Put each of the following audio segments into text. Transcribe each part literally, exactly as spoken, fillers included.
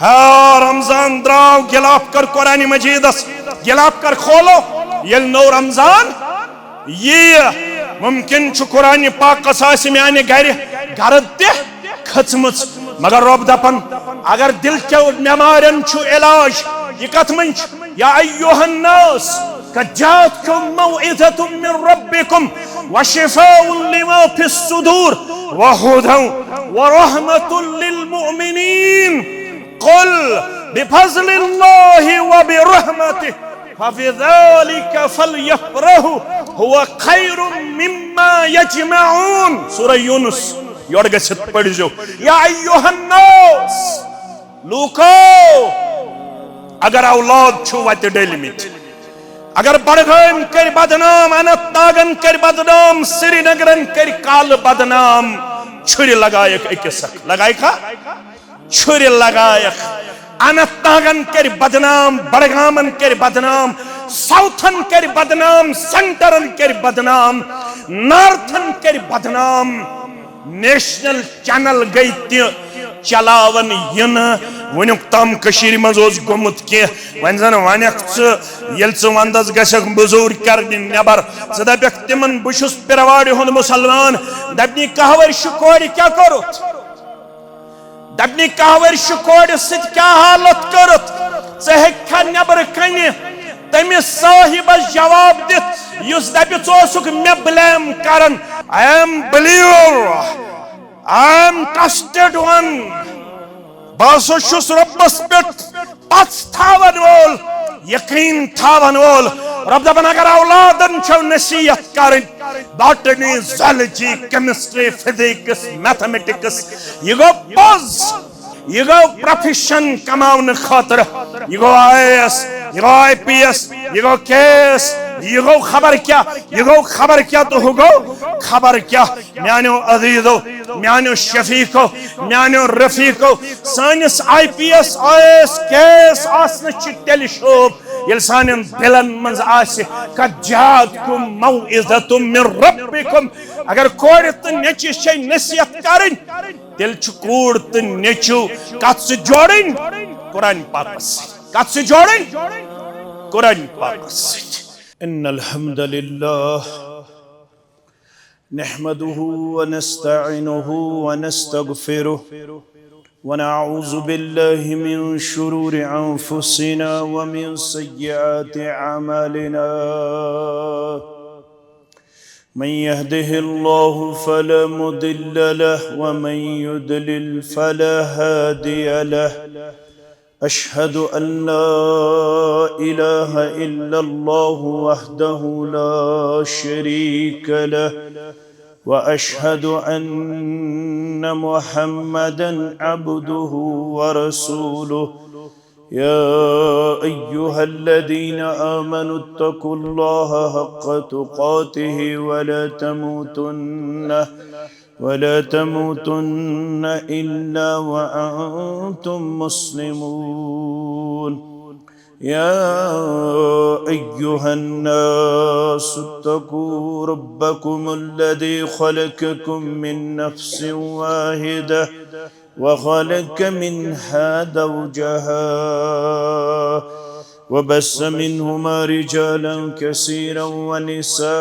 ہا، رمضان درٛاو، غلاف کر قرآن مجیدس، غلاف کر کھولو۔ ییٚلہِ نوٚو رمضان ییہِ، ممکن چھُ قرآن پاکس آسہِ میانہِ گرِ گرد تہِ کھٔژمٕژ، مگر رۄب دپان، اگر دِل کیو بٮ۪مارٮ۪ن چھُ علاج، یہِ کتھ منٛز چھُ؟ یا ایھا الناس، قد جاءتکم موعظة من ربکم وشفاء لما فی الصدور وہدی ورحمة للمؤمنین۔ قل بفضل اللہ وبرحمته فبذلك فليفرحوا هو خير مما يجمعون۔ سورہ یونس، یورٕ گٔژھِتھ پٔرۍزیو۔ یا ایھا الناس، لوٗکو، اگر اولاد چھُ وتہِ ڈٔلۍمٕتۍ، اگر بڈگٲمۍ کٔرۍ بدنام، اننت ناگن کٔرۍ بدنام، سرینگرن کٔرۍ کالہٕ بدنام، چھُرِ لگایکھ أکِس اکھ، لگایکھا؟ چھُرِ لگایکھ۔ اننت ناگن کٔرۍ بدنام، بڈگامن کٔرۍ بدنام، ساؤتھن کٔرۍ بدنام، سینٹرن کٔرۍ بدنام، نارتھن کٔرۍ بدنام۔ نیشنل چینل گٔے تہِ چلاون یِنہٕ۔ وٕنیُک تام کٔشیٖرِ منٛز اوس گوٚمُت کینٛہہ۔ وۄنۍ زن ونکھ ژٕ، ییٚلہِ ژٕ ونٛدس گژھکھ مٔزوٗرۍ کرنہِ نٮ۪بر، ژٕ دپکھ تِمن، بہٕ چھُس پِروارِ ہُنٛد مُسلمان، دپنی، کہہ ؤرشہِ کورِ کیٛاہ کوٚرُتھ؟ دپنی، کہہ ؤرشہِ کورِ سۭتۍ کیٛاہ حالت کٔرٕتھ؟ ژٕ ہیٚککھا نٮ۪برٕ کنہِ تٔمِس صاحبس جواب دِتھ، یُس دپہِ، ژٕ اوسُکھ مےٚ blame کران؟ I am believer, I am trusted one. بہٕ ہسا چھُس رۄبس پٮ۪ٹھ پژھ تھاون وول، یقین تھاون وول۔ رۄب دپان، اگر اولادن چھو نصیحت کرٕنۍ، botany, zoology, chemistry, physics, mathematics, یہِ گوٚو پوٚز۔ یہِ گوٚو پروفیشن کماونہٕ خٲطرٕ۔ یہِ گوٚو آئی اے ایس، یہِ گوٚو آئی پی ایس، یہِ گوٚو کے اے ایس، یہِ گوٚو خبر کیٛاہ، یہِ گوٚو خبر کیٛاہ تہٕ ہُہ گوٚو خبر کیٛاہ۔ میانیو عزیزو، میانیو شفیقو، میانیو رفیقو، سٲنِس I P S, I A S, K A S آسنس چھِ تیٚلہِ شوب، ییٚلہِ سانٮ۪ن دِلن منٛز آسہِ، قد جاءتکم موعظة من ربکم۔ اگر کورِ تہٕ نیٚچوِس چھے نصیحت کرٕنۍ، تیٚلہِ چھُ کوٗر تہٕ نیٚچو کتھ سۭتۍ جوڑٕنۍ؟ قرآن پاکس سۭتۍ۔ کتھ سۭتۍ جوڑٕنۍ؟ قرآن پاکس سۭتۍ۔ ان الحمد للہ نحمده ونستعينه ونستغفره ونعوذ بالله من شرور أنفسنا ومن سيئات أعمالنا. من يهده الله فلا مضل له ومن يضلل فلا هادي له. أشهد أن لا إله إلا الله وحده لا شريك له، وأشهد أن محمدا عبده ورسوله. يا أيها الذين آمنوا اتقوا الله حق تقاته ولا تموتن ولا تموتن إلا وأنتم مسلمون. يا أيها الناس اتقوا ربكم الذي خلقكم من نفس واحدة وخلق منها زوجها وبث منهما رجالا كثيرا ونساء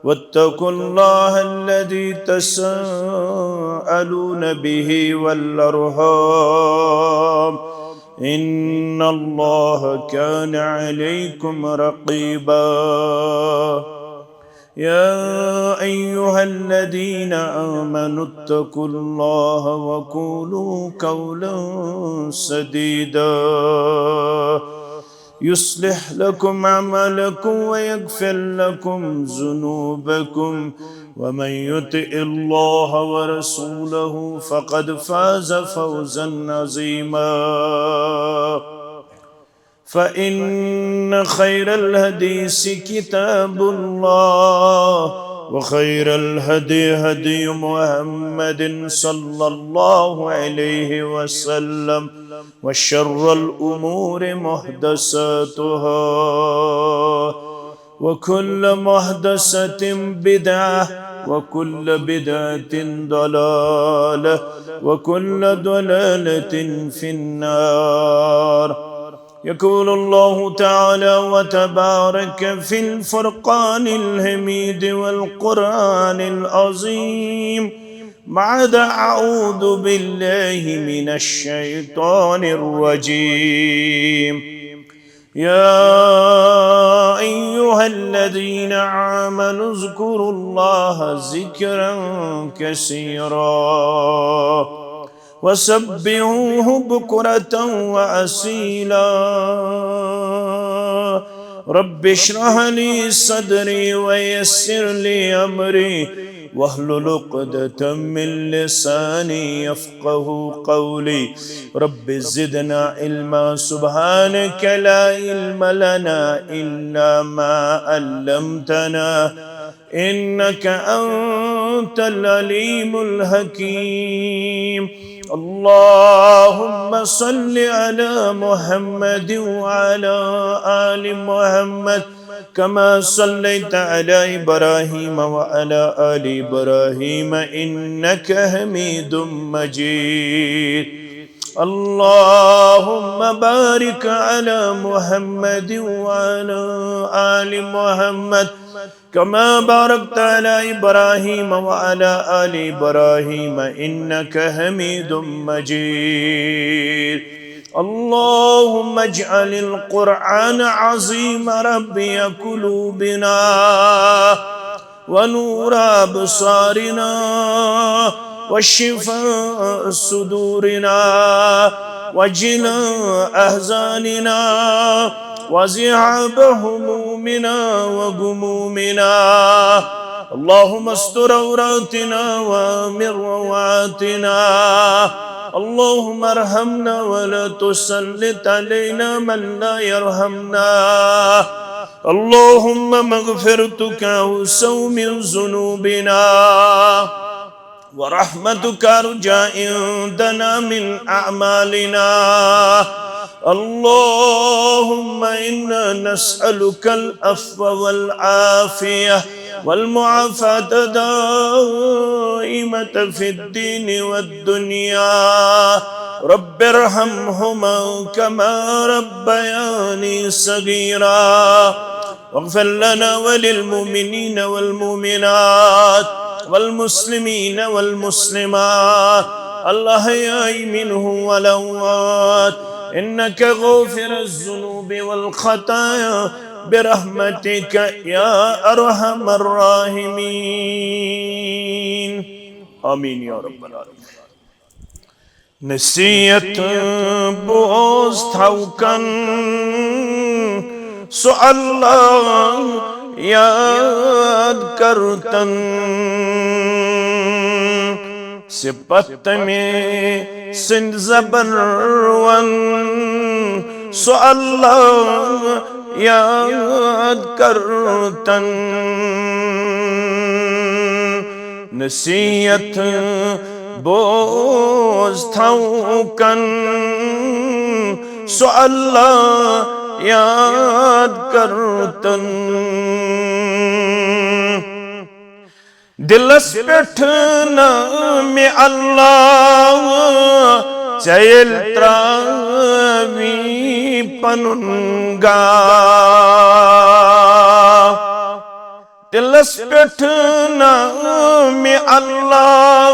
واتقوا الله الذي تساءلون به والأرحام إن الله كان عليكم رقيبا. يا أيها الذين آمنوا اتقوا الله وقولوا قولا سديدا يصلح لكم أعمالكم ويغفر لكم ذنوبكم ومن يطع الله ورسوله فقد فاز فوزا عظيما. فإن خير الحديث كتاب الله، وخير الهدي هدي محمد صلى الله عليه وسلم، وشر الأمور محدثاتها، وكل محدثة بدعة، وكل بدعة ضلالة، وكل ضلالة في النار. يقول الله تعالى وتبارك في الفرقان الحميد والقرآن العظيم بعد أعوذ بالله من الشيطان الرجيم. يا أيها الذين آمنوا اذكروا الله ذكرا كثيرا وسبحوه بكرة وأصيلا. رب اشرح لي صدري ويسر لي أمري واحلل عقدة من لساني يفقه قولي. رب زدنا علما. سبحانك لا علم لنا إلا ما علمتنا إنك أنت العليم الحكيم. اللهم صل على محمد وعلى آل محمد كما صليت على إبراهيم وعلى آل إبراهيم إنك حميد مجيد. اللهم بارك على محمد وعلى آل محمد كما باركت على إبراهيم وعلى آل إبراهيم إنك حميد مجيد. اللهم اجعل القرآن العظيم ربيع قلوبنا ونور أبصارنا وشفاء صدورنا وجلاء أحزاننا وذهاب همومنا وغمومنا. اللهم استر عوراتنا وآمن روعاتنا. اللهم ارحمنا ولا تسلط علينا من لا يرحمنا. اللهم مغفرتك أوسع من ذنوبنا ورحمتك أرجى عندنا من أعمالنا. اللهم إنا نسألك العفو والعافية والمعافاة الدائمة في الدين والدنيا. رب ارحمهما كما ربياني صغيرا. واغفر لنا وللمؤمنين والمؤمنات والمسلمين والمسلمات الأحياء منهم والأموات إنك غافر الذنوب والخطايا برحمتك يا أرحم الراحمين. آمين يا رب العالمين. نصیحت بوز تھاو کن، سُہ اللہ یاد کرتن۔ صفت تمے سند زبر ون، سُہ اللہ یاد کرتن۔ نصیحت بوز تھاو کن، سُہ اللہ یاد کرتن۔ دلس پٮ۪ٹھ ناوِ اللہ ژےٚ ییٚلہِ ترٛاوی پنُن گاہ۔ دلس پٮ۪ٹھ ناوِ اللہ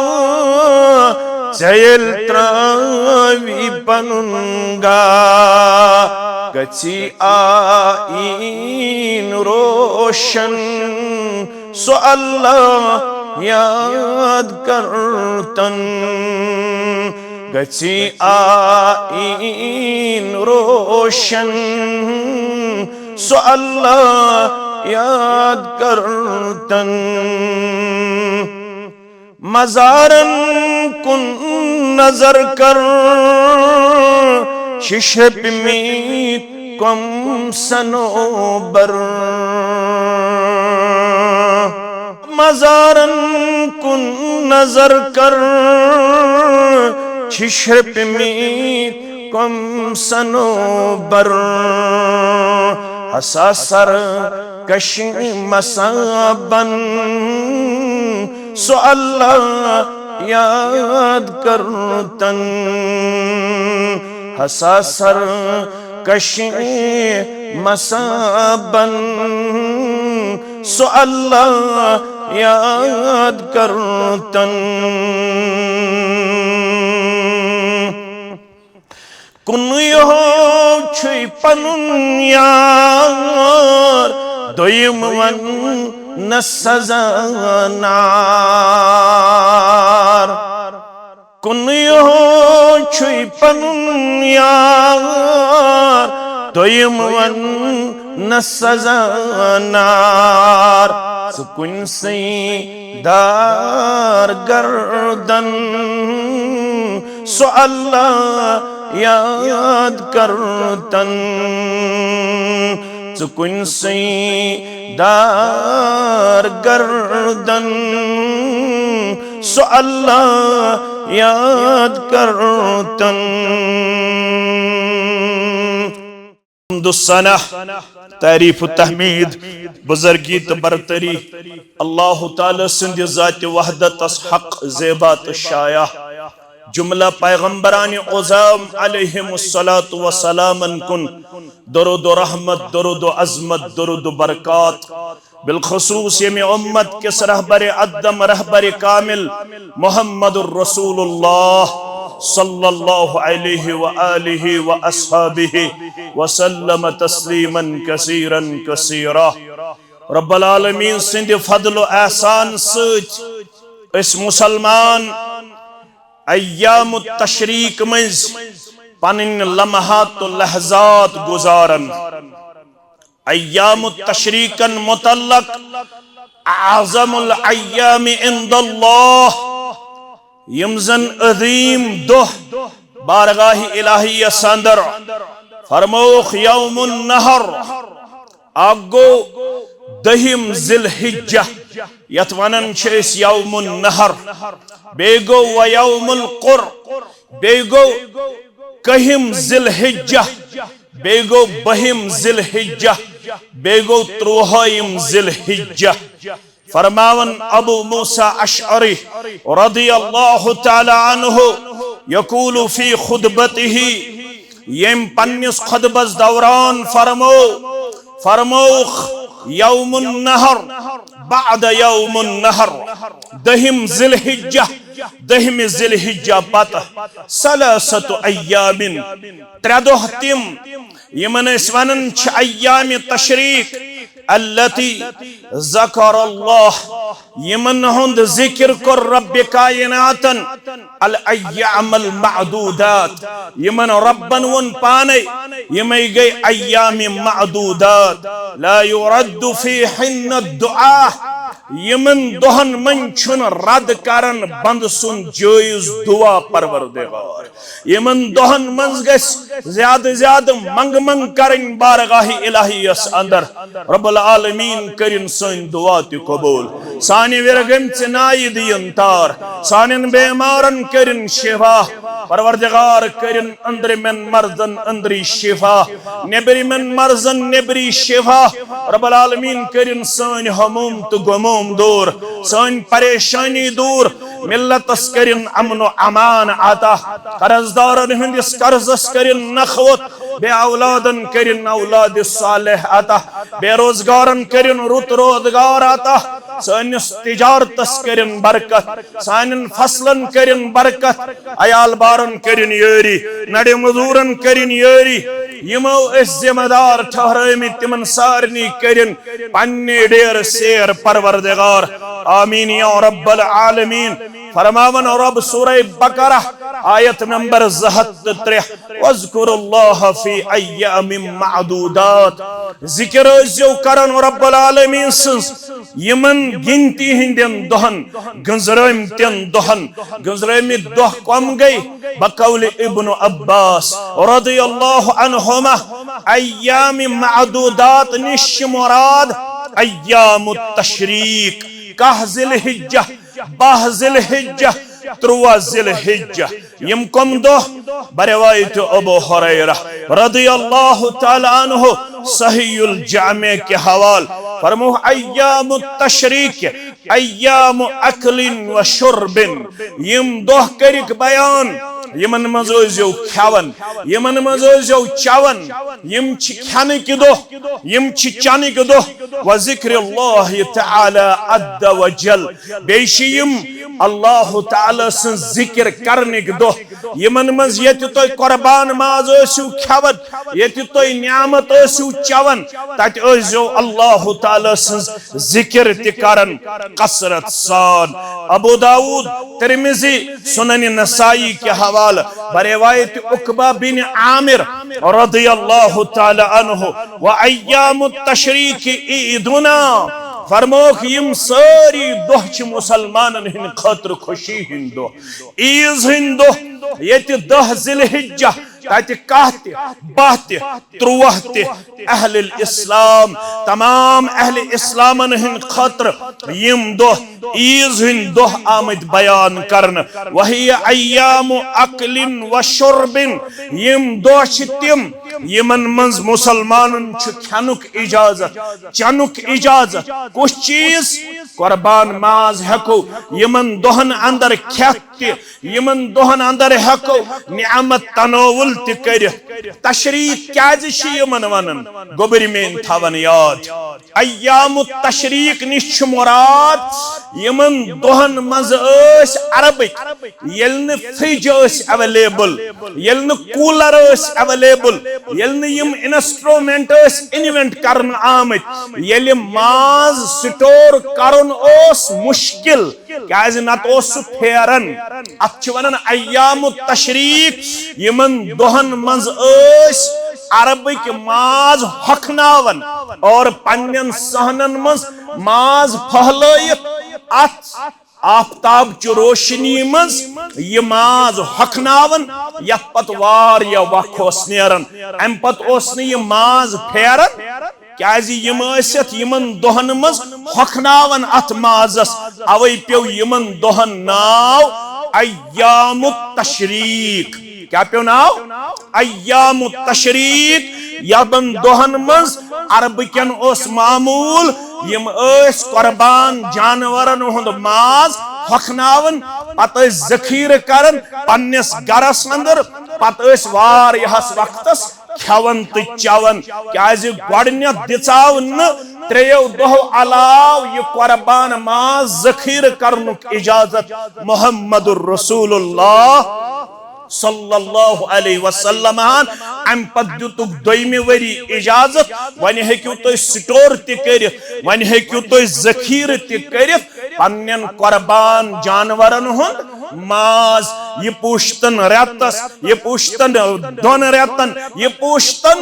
ژےٚ ییٚلہِ ترٛاوی پنُن گاہ، گژھی آیٖن روشن سُہ اللہ یاد کرتن۔ گژھی آیٖن روشن سُہ اللہ یاد کرتن۔ مزارن کُن نظر کر، چھِ شرپمٕتۍ کۄم صنوبر۔ مزارن کُن نظر کر، چھِ شرپمٕتۍ کۄم صنوبر۔ ہسا سرکش مصابن سُہ اللہ یاد کرتن، ہسا سر کشی مسابن، سُہ اللہ یاد کرتن۔ کُنُے یوت چھُے پنُن یار، دوٚیِم وننس سزا نار۔ کُنُے یوت چھُے پنُن یار، دوٚیِم وننس سزا نار۔ ژٕ کُنسٕے دار گردن، سُہ اللہ یاد کرتن۔ ژٕ کُنسٕے دار گردن، سُہ اللہ یاد کرتن۔ حمد و ثنا، تعریف و تحمید، بزرگی تہٕ برتری اللہ تعالیٰ سٕنٛدِ ذاتِ وحدتس حق، زیبا تہٕ شایع۔ جملہ پیغمبران عظام علیہم الصلوۃ والسلامن کُن درود و رحمت، درود و عظمت، درود و برکات۔ بالخصوص ییٚمہِ امت کِس رہبر اعظم، رہبر کامل محمد الرسول اللہ صلی اللہ علیہ و آلہ و اصحابہ وسلم تسلیما کثیرا کثیرا۔ رب العالمین سٕنٛدِ فضل و احسان سۭتۍ أسۍ مسلمان ایام التشریق منٛز پنٕنۍ لمحات و لحظات گُزاران۔ ایام التشریقن متعلق اعظم الایام عند اللہ، یِم زن عظیم دۄہ بارگاہ الہی یس اندر فرمووُکھ یوم النحر، اکھ گوٚو دٔہِم ذی الحجہ، یتھ ونان چھِ أسۍ یوم النحر، بیٚیہِ گوٚو و یوم القر، بیٚیہِ گوٚو کٔہِم ذی الحجہ، بیٚیہِ گوٚو بٔہِم ذی الحجہ، بیٚیہِ گوٚو تُرٛوہٲیِم ذی الحجہ۔ فرماوان ابو موسیٰ اشعری رضی اللہ تعالیٰ عنہ یقول فی خطبتہ، ییٚمۍ پننِس خطبس دوران فرمو، فرمووُکھ یوم النحر بعد یوم النحر، دٔہِم ذی الحجہ، دٔہمہِ ذی الحجہ پتہٕ ثلاثۃ ایام، ترٛےٚ دۄہ تِم یِمن أسۍ ونان چھِ ایام تشریق، التی ذکر اللہ، یِمن ہُنٛد ذکر کوٚر رب کائناتن، الایام المعدودات، یِمن ربن ووٚن پانے، یِمے گٔے ایام معدودات، لا یرد فیہن الدعاء، یِمن دۄہن منٛز چھُنہٕ رد کرن بندٕ سُنٛد جٲیز دعا پروردگار۔ یِمن دۄہن منٛز گژھِ زیادٕ زیادٕ منٛگہٕ منٛگ کرٕنۍ بارگاہ الہی یس اندر۔ رب العالمین کٔرِن سٲنۍ دعا تہِ قبول، سانہِ وِرٕ گٔمژِ نایہِ دِیِن تار، سانٮ۪ن بیمارن کٔرِن شفا۔ پروردگار کٔرِن أنٛدرِمٮ۪ن مرضن أنٛدری شفا، نیٚبرِمٮ۪ن مرضن نیٚبری شفا۔ رب العالمین کٔرِن سٲنۍ ہموم تہٕ غموم دوٗر، سٲنۍ پریشٲنی دوٗر، ملتس کٔرِن امن و امان عطا، قرض دارن ہٕنٛدِس قرضس کٔرِن نکھوت، بے اولادن کٔرِن اولاد صالح عطا، بے روزگارن کٔرِن رُت روزگار عطا، سٲنِس تجارتس کٔرِن برکت، سانٮ۪ن فصلن کٔرِن برکت، عیال بارن کٔرِن یٲری، نڑِ مزورن کٔرِن یٲری، یِمو أسۍ ذمہ دار ٹھہرٲومٕتۍ تِمن سارنٕے کٔرِن پننہِ ڈیرٕ سیر پروردگار۔ آمین یا رب العالمین۔ فرماوان رب سورہ بقرہ آیت نمبر زٕ ہتھ تہٕ ترٛےٚ، واذکروا اللہ فی ایام معدودات، ذکر ٲسۍزیو کران رب العالمین سٕنٛز یِمن گنتی ہٕنٛدٮ۪ن دۄہن، گٔنزرٲمتٮ۪ن دۄہن۔ گٔنزرٲمٕتۍ دۄہ کم گٔے؟ بقول ابن عباس رضی اللہ عنہما، ایام معدودات نِش چھِ مراد ایام التشریق، کاہ ذی الحجہ، باہ ذی الحجہ، تُرٛواہ ذی الحجہ۔ یِم کم دۄہ؟ بروایت ابو ہریرہ رضی اللہ تعالیٰ عنہ صحیح الجامع کے حوال فرمو، ایام التشریق ایام اکل و شرب، یِم دۄہ کٔرِکھ بیان، یِمن منٛز ٲسۍزیو کھٮ۪وان، یِمن منٛز ٲسۍزیو چٮ۪وان، یِم چھِ کھٮ۪نٕکۍ دۄہ، یِم چھِ چٮ۪نٕکۍ دۄہ، و ذکر اللہ تعالی عز و جل، بیٚیہِ چھِ یِم اللہ تعالی سٕنٛز ذکر کرنٕکۍ دۄہ، یِمن منٛز ییٚتہِ تُہۍ قربان ماز ٲسِو کھٮ۪وان، ییٚتہِ تُہۍ نعمت ٲسِو چٮ۪وان، تتہِ ٲسۍزیو اللہ تعالی سٕنٛز ذکر تہِ کران کثرت سان۔ ابو داؤد، ترمذی، سنن نسائی کہِ حوالہٕ بروایت عقبہ بن عامر رضی اللہ تعالی عنہ، و ایام التشریق عیدنا، فرموکھ، یِم سٲری دۄہ چھِ مُسلمانن ہٕنٛدِ خٲطرٕ خوشی ہٕنٛدۍ دۄہ، عیز ہٕنٛدۍ دۄہ، ییٚتہِ دَہ ذی الحجہ، تتہِ کاہ تہِ، باہ تہِ، ترٛواہ تہِ، اہل الاسلام، تمام اہل اسلامن ہٕنٛدِ خٲطرٕ یِم دۄہ، عیز ہٕنٛدۍ دۄہ آمٕتۍ بیان کرنہٕ۔ وہی ایام اکل و شرب، یِم دۄہ چھِ تِم، یِمن منٛز مُسلمانن چھُ کھٮ۪نُک اجازت، چٮ۪نُک اجازت۔ کُس چیز؟ قربان ماز ہٮ۪کو یِمن دۄہن اندر کھٮ۪تھ تہِ، یِمن دۄہن اندر ہٮ۪کو نعمت تناول تہِ کٔرِتھ۔ تشریق کیازِ چھِ یِمن ونان؟ گوٚبرۍ میٲنۍ تھاون یاد، ایام التشریق نِش چھُ مراد یِمن دۄہن منٛز ٲسۍ عربٕکۍ، ییٚلہِ نہٕ فرج ٲسۍ اویلیبل، ییٚلہِ نہٕ کوٗلر ٲسۍ اویلیبل، ییٚلہِ نہٕ یِم انسٹرومنٹ ٲسۍ انوینٹ کرنہٕ آمٕتۍ، ییٚلہِ ماز سٹور کرُن اوس مشکل، کیازِ نتہٕ اوس سُہ پھیران۔ اتھ چھِ ونان ایام التشریق۔ یِمن دۄہن منٛز ٲسۍ عربٕکۍ ماز ہۄکھناوان اور پننٮ۪ن صحنن منٛز ماز پھہلٲیِتھ اتھ آفتاب چہِ روشنی منٛز یہِ ماز ہۄکھناوان، یتھ پتہٕ واریاہ وق اوس نیران۔ امہِ پتہٕ اوس نہٕ یہِ ماز پھیران، کیازِ یِم ٲسۍ یتھ یِمن دۄہن منٛز ہۄکھناوان اتھ مازس، اوے پیوٚو یِمن دۄہن ناو ایام التشریق۔ کیٛاہ پیوٚو ناو؟ ایام التشریق۔ یِمن دۄہن منٛز عربہٕ کٮ۪ن اوس معموٗل، یِم ٲسۍ قربان جانورن ہُنٛد ماز ہۄکھناوان، پتہٕ ٲسۍ ذخیرٕ کران پننِس گرس اندر، پتہٕ ٲسۍ واریاہس وقتس کھٮ۪وان تہٕ چٮ۪وان، کیازِ گۄڈٕنٮ۪تھ دِژاو نہٕ ترٛیٚیو دۄہو علاوٕ یہِ قربان ماز ذخیرٕ کرنُک اجازت محمد رسول اللہ صلی اللہ علیہ وسلم ہن۔ امہِ پتہٕ دِتُکھ دوٚیمہِ ؤری اجازت، وۄنۍ ہیٚکِو تُہۍ سٹور تہِ کٔرِتھ، وۄنۍ ہیٚکِو تُہۍ ذخیرٕ تہِ کٔرِتھ پننٮ۪ن قربان جانورن ہُنٛد ماز۔ یہِ پوٗشتن رٮ۪تس، یہِ پوٗشتن دۄن رٮ۪تن، یہِ پوٗشتن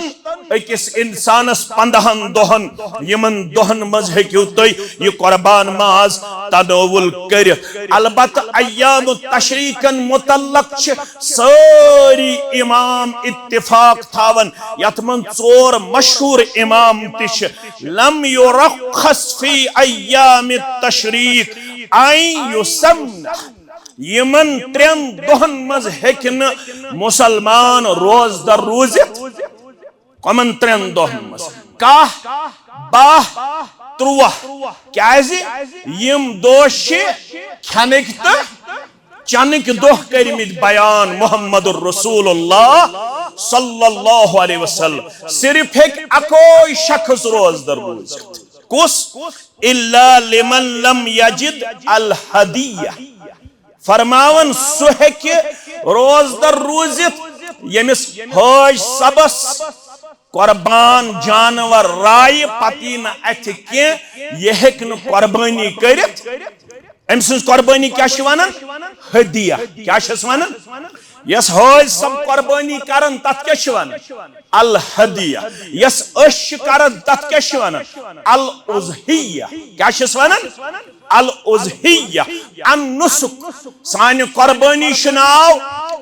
أکِس انسانس پندہن دۄہن۔ یِمن دۄہن منٛز ہیٚکِو تُہۍ یہِ قربان ماز تناول کٔرِتھ۔ البتہ ایام التشریقن متعلق چھِ سٲری امام اتفاق تھاوان، یتھ منٛز ژور مشہوٗر امام تہِ چھِ۔ لم یرخص فی ایام التشریق ان یسمن۔ یِمن ترٛٮ۪ن دۄہن منٛز ہیٚکہِ نہٕ مُسلمان روزدر روٗزِتھ۔ کمن ترٛٮ۪ن دۄہن منٛز؟ کاہ، باہ، ترٛواہ۔ کیازِ؟ یِم دۄہ چھِ کھٮ۪نٕکۍ تہٕ چنٕکۍ دۄہ کٔرمٕتۍ بیان محمد رسول اللہ صلی اللہ علیہ وسلم۔ صرف ہیٚکہِ اکوے شخص روزدر روٗزِتھ۔ کُس؟ الا لمن لم یجد الہدیہ۔ فرماوان، سُہ ہیٚکہِ روزدر روٗزِتھ ییٚمِس حٲج صٲبس قربان جانور رایہِ، پتہٕ یی نہٕ اَتھِ کینٛہہ، یہِ ہیٚکہِ نہٕ قربٲنی کٔرِتھ۔ أمۍ سٕنٛز قربٲنی کیٛاہ چھِ ونان؟ ہدیہ۔ کیٛاہ چھِس ونان؟ یۄس حٲج صٲب قربٲنی کران، تتھ کیٛاہ چھِ ونان؟ الہدیہ۔ یۄس أسۍ چھِ کران، تتھ کیٛاہ چھِ ونان؟ الاضحیہ۔ کیٛاہ چھِس ونان؟ الاضحیہ، النسک۔ سانہِ قربٲنی چھُ ناو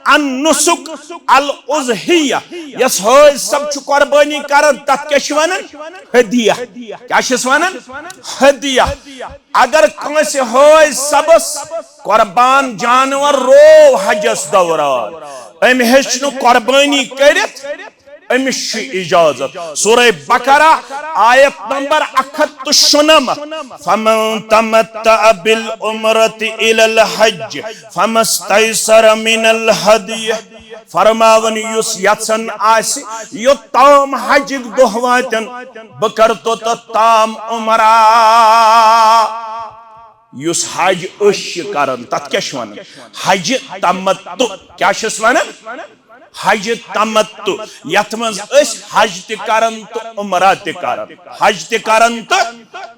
النسک، الاضحیہ۔ یۄس حٲج صٲب چھُ قربٲنی کران، تتھ کیٛاہ چھِ ونان؟ ہدیہ۔ کیٛاہ چھِس ونان؟ ہدیہ۔ اگر کٲنٛسہِ حٲج صٲبس قربان جانور روو حجس دوران، أمۍ ہیٚچھ نہٕ قربٲنی کٔرِتھ، أمِس چھُ اجازت۔ سورہ بقرہ، آیت نمبر اکھ ہتھ تہٕ شُنمتھ۔ فمن تمتع بالعمرة الى الحج فما استيسر من الهدي۔ فرماوان، یُس یژھان آسہِ، یوٚت تام حجٕکۍ دۄہ واتن، بہٕ کرٕ توٚتتھ تام عمرہ۔ یُس حج أسۍ چھِ کران، تتھ کیٛاہ چھِ ونان؟ حج تمتع۔ کیٛاہ چھِس ونان؟ حج تمتع، یتھ منٛز أسۍ حج تہِ کران تہٕ عمرہ تہِ کران، حج تہِ کران تہٕ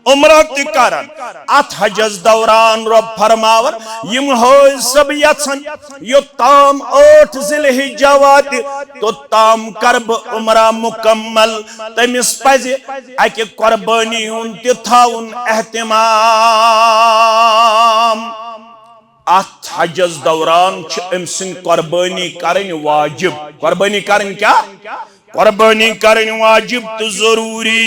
عمرہ تہِ کران۔ اتھ حجس دوران رۄب فرماوان، یِم حٲج صٲب یژھن یوٚت تام ٲٹھ ذی الحجہ واتہِ، توٚت تام کرٕ بہٕ عمرہ مکمل۔ تٔمِس پزِ اکہِ قربٲنی ہُنٛد تہِ تھاوُن اہتمام۔ اتھ حجس دوران چھِ أمۍ سٕنٛدۍ قربٲنی کرٕنۍ واجب۔ قربٲنی کرٕنۍ کیٛاہ؟ قربٲنی کرٕنۍ واجب تہٕ ضروٗری۔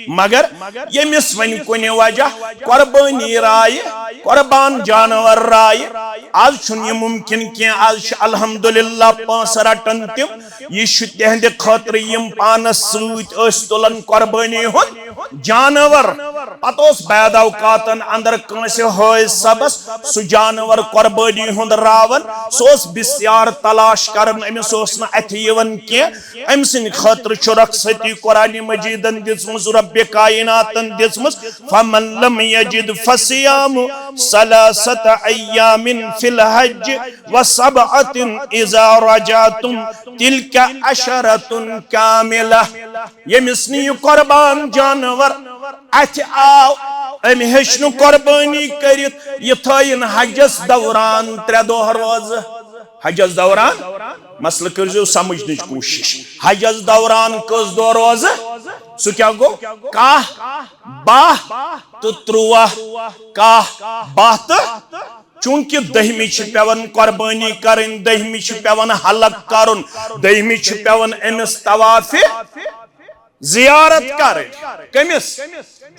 مگر ییٚمِس وۄنۍ کُنہِ وجہ قربٲنی رایہِ، قربان جانور رایہِ، از چھُنہٕ یہِ ممکن کینٛہہ۔ از چھِ الحمدللہ پونٛسہٕ رٹان تِم، یہِ چھُ تِہنٛدِ خٲطرٕ، یِم پانس سۭتۍ ٲسۍ تُلان قربٲنی ہُنٛد جانور۔ پتہٕ اوس بعد اوقاتن اندر کٲنٛسہِ حٲج صٲبس سُہ جانور قربٲنی ہُنٛد راوان، سُہ اوس بسیار تلاش کران، أمِس اوس نہٕ اتھِ یِوان کینٛہہ۔ أمۍ سٕنٛدِ خٲطرٕ چھُ رۄخصتی قرآن مجیدن دِژمٕژ، رب کائناتن دِژمٕژ، فمن لم یجد فصیام ثلاثة ایام فی الحج وسبعة اذا رجعتم تلک عشرة کاملة۔ ییٚمِس نہٕ یہِ قربان جانور اتھِ آو، أمۍ ہیٚچھ نہٕ قربٲنی کٔرِتھ، یہِ تھٲیِن حجس دوران ترٛےٚ دۄہ روزٕ۔ حجس دوران، مسلہٕ کٔرزیو سمجھنٕچ کوٗشش۔ حجس دوران کٔژ دۄہ روزٕ؟ سُہ کیٛاہ گوٚو؟ کاہ، باہ تہٕ ترٛواہ۔ کاہ، باہ تہٕ چونکہ دٔہمہِ چھِ پٮ۪وان قربٲنی کرٕنۍ، دٔہمہِ چھِ پٮ۪وان حلق کرُن، دٔہمہِ چھِ پٮ۪وان أمِس طواف زیارت کرٕنۍ۔ کٔمِس؟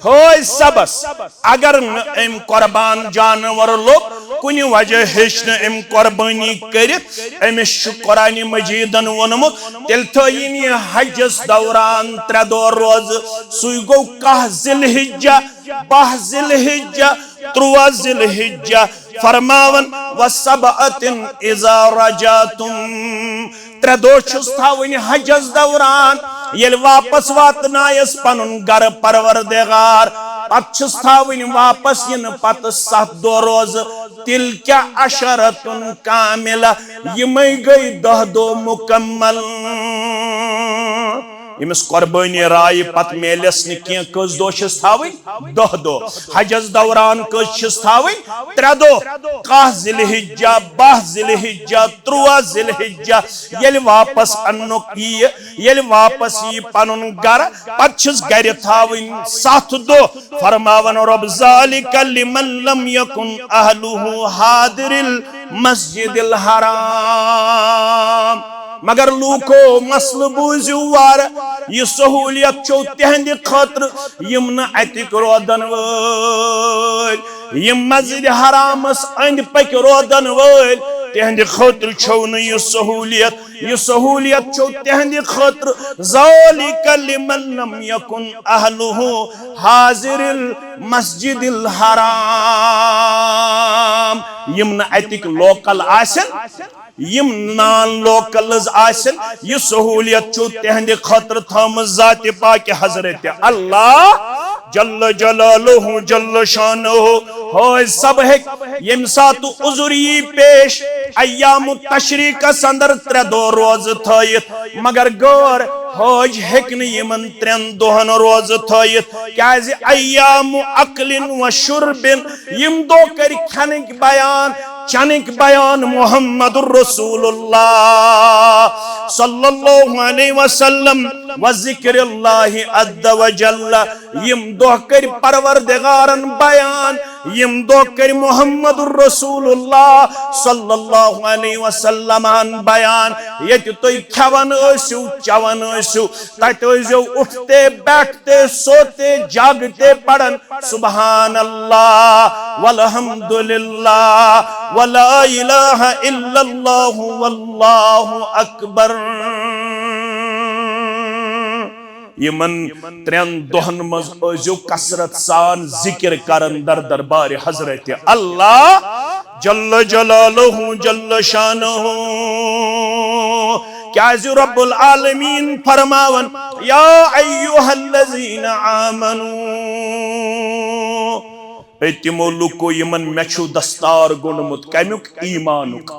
حٲج صٲبس۔ اگر نہٕ أمۍ قربان جانور لوٚب، کُنہِ وجہ ہیٚچ نہٕ أمۍ قربٲنی کٔرِتھ، أمِس چھُ قرآن مجیدن ووٚنمُت، تیٚلہِ تھٲیِن یہِ حجس دوران ترٛےٚ دۄہ روزٕ۔ سُے گوٚو کاہ ذی الحجہ، باہ ذی الحجہ، ترٛواہ ذی الحجہ۔ فرماوان، وسبعة اذا رجعتم، ترٛےٚ دۄہ چھُس تھاوٕنۍ حجس دوران، ییٚلہِ واپس واتنایس پنُن گرٕ پروردگار، پتہٕ چھُس تھاوٕنۍ واپس یِنہٕ پتہٕ ستھ دۄہ روزٕ۔ تلک عشرة کاملة، یِمے گٔے دہ دۄہ مکمل۔ ییٚمِس قۄربٲنی رایہِ پتہٕ میلٮ۪س نہٕ کینٛہہ، کٔژ دۄہ چھِس تھاوٕنۍ؟ دہ دۄہ۔ حجس دوران کٔژ چھِس تھاوٕنۍ؟ ترٛےٚ دۄہ۔ کاہ ذی الحجہ، باہ ذی الحجہ، ترٛواہ ذی الحجہ۔ ییٚلہِ واپس اننُک ییہِ، ییٚلہِ واپس ییہِ پنُن گرٕ، پتہٕ چھِس گرِ تھاوٕنۍ ستھ دۄہ۔ فرماوان رۄب، ذلک لمن لم یکن اہلہ حاضر المسجد الحرام۔ مگر لوٗکو، مسلہٕ بوٗزِو وارٕ، یہِ سہوٗلیت چھو تِہنٛدِ خٲطرٕ، یِم نہٕ اتِکۍ روزن وٲلۍ، یِم مسجد حرامس أنٛدۍ پٔکۍ روزن وٲلۍ، تِہنٛدِ خٲطرٕ چھو نہٕ یہِ سہوٗلیت۔ یہِ سہوٗلیت چھو تِہنٛدِ خٲطرٕ، ذلک لمن لم یکن اہلہ حاضر المسجد الحرام۔ یِم نہٕ اتِکۍ لوکل آسن، یِم نان لوکلز آسن، یہِ سہوٗلیت چھو تِہنٛدِ خٲطرٕ تھٲومٕژ ذاتِ پاکِ حضرت اللہ جل جلالہ جل شانہ۔ حٲج صٲب ہیٚکہِ ییٚمہِ ساتہٕ عذر یی پیش، ایام تشریقس اندر ترٛےٚ دۄہ روزٕ تھٲیِتھ، مگر غٲر حٲج ہیٚکہِ نہٕ یِمن ترٛٮ۪ن دۄہن روزٕ تھٲیِتھ، کیازِ ایام اکل و شرب، یِم دۄہ کٔرۍ کھٮ۪نٕکۍ بیان، چنٕکۍ بیان۔ محمد رسول اللہ صلی اللہ علیہ وسلم وذکر اللہ عز وجل۔ یم دۄہ کٔرۍ پروردگارن بیان، یم دۄہ کٔرۍ محمد رسول اللہ صلی اللہ علیہ وسلمن بیان۔ ییٚتہِ تُہۍ کھٮ۪وان ٲسِو، چٮ۪وان ٲسِو، تتہِ ٲسۍزیو اُٹھتے، بیٹھتے، سوتے، جاگتے پران سبحان اللہ والحمد للہ ولا الہ الا اللہ واللہ اکبر۔ یمن ترین دۄہن منٛز ٲسۍزیو کثرت سان ذکر کران در دربار حضرت اللہ جل جلالہ جل شانہ۔ کیازِ رب العالمین فرماوان، یا ایھا الذین آمنو، اے تِمو لُکو یِمن مےٚ چھُو دستار گوٚنڈمُت، کمیُک؟ ایمانُک۔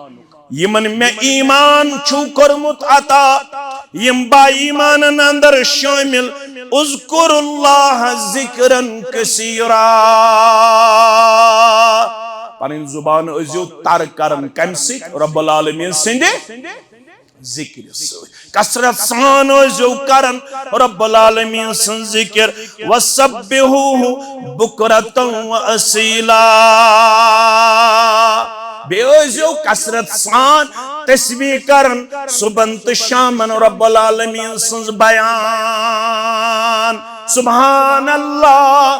یِمن مےٚ ایمان چھُو کوٚرمُت عطا، یِم با ایمانن اندر شٲمِل، اذکروا اللہ ذکرا کثیرا۔ پنٕنۍ زبان ٲسۍزیو تر کران، کمہِ سۭتۍ؟ رب العالمین سٕنٛدِ ذکرِ سۭتۍ۔ کثرت سان ٲسۍزیو کران رب العالمین سٕنٛز ذکر۔ وسبحوہ بکرۃ و اصیلا۔ بیٚیہِ ٲسۍزیو کثرت سان تسبیح کران صبحن تہٕ شامن رب العالمین سٕنٛز بیان۔ سبحان اللہ،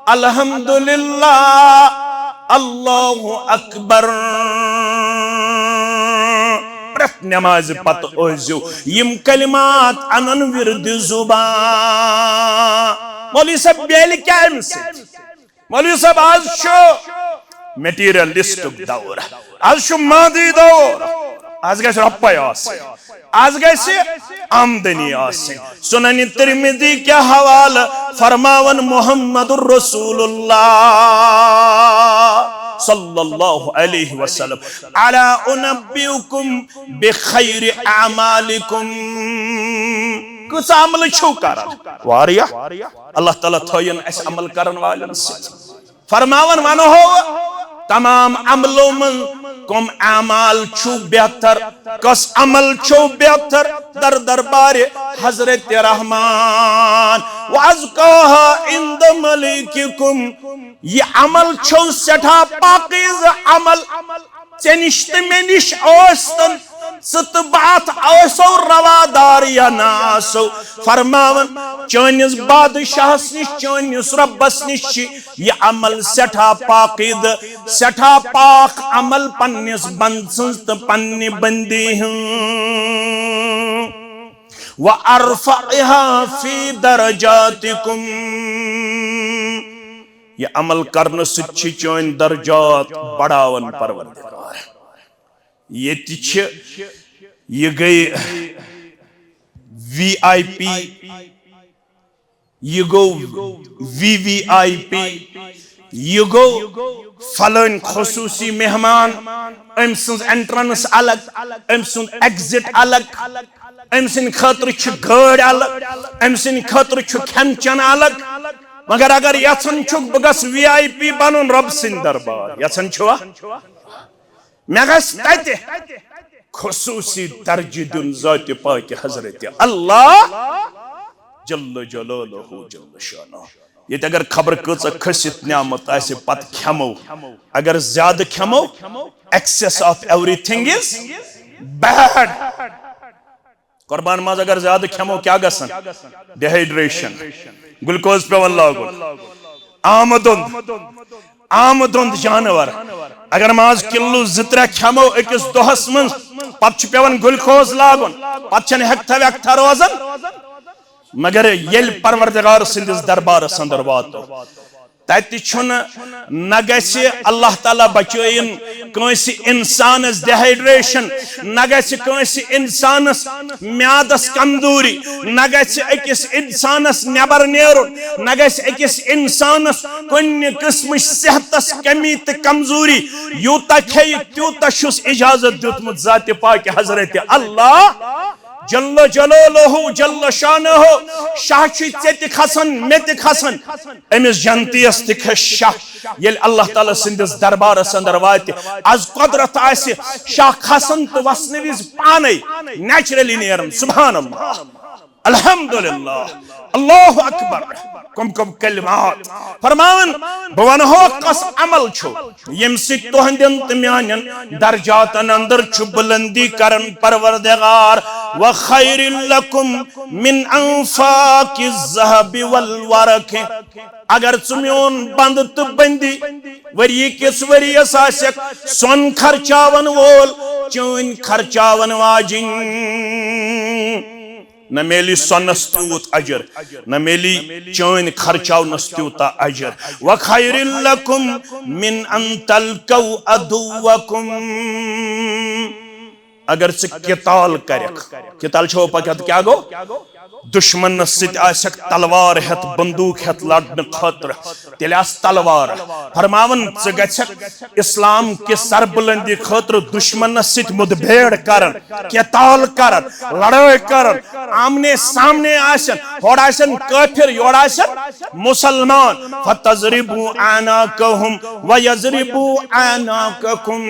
الحمدللہ، اللہ اکبر۔ پرٛٮ۪تھ نمازِ پتہٕ ٲسۍزیو یِم کلمات انان ورد زبان۔ مولوی صٲب، بیٚیہِ کیٛاہ امہِ سۭتۍ؟ مولوی صٲب، از چھُ مٹیریلسٹک دور، از چھُ مادی دور، از گژھِ رۄپے آسٕنۍ، از گژھِ آمدنی آسٕنۍ۔ سنن ترمذی کہِ حوالہٕ فرماوان محمد رسول اللہ صلی اللہ علیہ وسلم، الا انبئکم بخیر اعمالکم۔ کۭژاہ عملہٕ چھِو کران؟ واریاہ۔ اللہ تعالیٰ تھٲیِن اسہِ عمل کرن والٮ۪ن سۭتۍ۔ فرماوان ونہو تمام عملو منٛز کم اعمال چھُو بہتر، کس عمل چھُو بہتر در دربار حضرت رحمان۔ وازکاہا عند ملیککم، یہِ عمل چھُو سٮ۪ٹھاہ پاکیزٕ عمل۔ ژےٚ نِش تہٕ مےٚ نِش ٲسۍتن، ژٕ تہٕ بہٕ اتھ ٲسو روادار یا نہ آسو۔ فرماوان، چٲنِس بادشاہس نِش، چٲنِس رۄبس نِش چھِ یہِ عمل سٮ۪ٹھاہ پاکیزٕ، سٮ۪ٹھاہ پاک عمل پننِس بندٕ سٕنٛز تہٕ پننہِ بندی ہٕنٛز۔ وارفعها فی درجاتکم۔ یہِ عمل کرنہٕ سۭتۍ چھِ چٲنۍ درجات بڑاوان پروردگار۔ ییٚتہِ چھِ، یہِ گٔے وی آی پی، یہِ گوٚو وی وی آی پی، یہِ گوٚو فلٲنۍ خصوٗصی مہمان، أمۍ سٕنٛز انٹرنس الگ، أمۍ سُنٛد ایگزٹ الگ، أمۍ سٕنٛدِ خٲطرٕ چھِ گٲڑۍ الگ، أمۍ سٕنٛدِ خٲطرٕ چھُ کھٮ۪ن چٮ۪ن الگ۔ مگر اگر یژھان چھُکھ بہٕ گژھٕ وی آی پی بنُن رۄب سٕنٛدِ دربار، یژھان چھُوا؟ مےٚ گژھِ تتہِ خصوٗصی درجہٕ دیُن ذاتِ پاکہِ حضرت اللہ جل جلالہ جل شانہ۔ ییٚتہِ اگر خبر کۭژاہ کھٔسِتھ نعمت آسہِ، پتہٕ کھٮ۪مو، اگر زیادٕ کھٮ۪مو، excess of everything is bad۔ قربان ماز اگر زیادٕ کھٮ۪مو کیٛاہ گژھان؟ ڈیہائیڈریشن، گلوکوز پٮ۪وان لاگُن۔ آمہٕ دۄند، آمہٕ دۄند جانور اگر ماز کِلوٗ زٕ ترٛےٚ کھٮ۪مو أکِس دۄہس منٛز، پتہٕ چھُ پٮ۪وان گلوکوز لاگُن، پتہٕ چھنہٕ ہٮ۪کتھا وٮ۪کتھا روزان۔ مگر ییٚلہِ پروردگار سٕنٛدِس دربارس اندر واتو، تتہِ چھُنہٕ، نہ گژھِ، اللہ تعالیٰ بچٲیِن، کٲنٛسہِ انسانس ڈیہائیڈریشن، نہ گژھِ کٲنٛسہِ انسانس میادس کمزوری، نہ گژھِ أکِس انسانس نٮ۪بر نیرُن، نہ گژھِ أکِس انسانس کُنہِ قٕسمٕچ صحتس کمی تہٕ کمزوری۔ یوٗتاہ کھیٚیہِ، تیوٗتاہ چھُس اجازت دیُتمُت ذاتِ پاکہِ حضرت اللہ جل جلالہ جل شانہ۔ شاہ چھُ ژےٚ تہِ کھسان، مےٚ تہِ کھسان، أمِس جنتیس تہِ کھسہِ شاہ۔ ییٚلہِ اللہ تعالیٰ سٕنٛدِس دربارس اندر واتہِ، از قدرت آسہِ، شاہ کھسان تہٕ وسنہٕ وِزِ پانے نیچرلی نیران۔ سبحان اللہ۔ الحمدللہ، اللہ اکبر، کم کم کلمات۔ فرماوان، بہٕ ونہو کس عمل چھُ ییٚمہِ سۭتۍ تُہنٛدٮ۪ن تہٕ میانٮ۪ن درجاتن اندر چھُ بلندی کران پروردگار۔ وخیر لکم من انفاق الذهب والورق۔ اگر ژٕ میون بندٕ تہٕ بندی ؤری کِس ؤریَس آسٮ۪کھ سۄن خرچاون وول، چٲنۍ خرچاون واجِنۍ، نہ میلی سۄنس تیوٗت اجر، نہ میلی چٲنۍ خرچاونس تیوٗتاہ اجر۔ وخیر لکم من ان تلقوا عدوکم۔ اگر ژٕ قتال کرکھ، قتال چھو پکت کیا گو؟ دشمنس سۭتۍ آسکھ تلوار ہیتھ، بندوق ہیتھ لڑنہٕ خٲطرٕ، تیٚلہِ آس تلوار۔ فرماوان، ژٕ گژھکھ اسلام کہِ سربلندی خٲطرٕ دشمنس سۭتۍ مُتبیڑ کرن، قتال کرن، لڑٲے کرن، آمنے سامنے آسن، ہورٕ آسن کٲفر، یورٕ آسن مسلمان۔ فتضربوا اعناقهم ويضربوا اعناقكم۔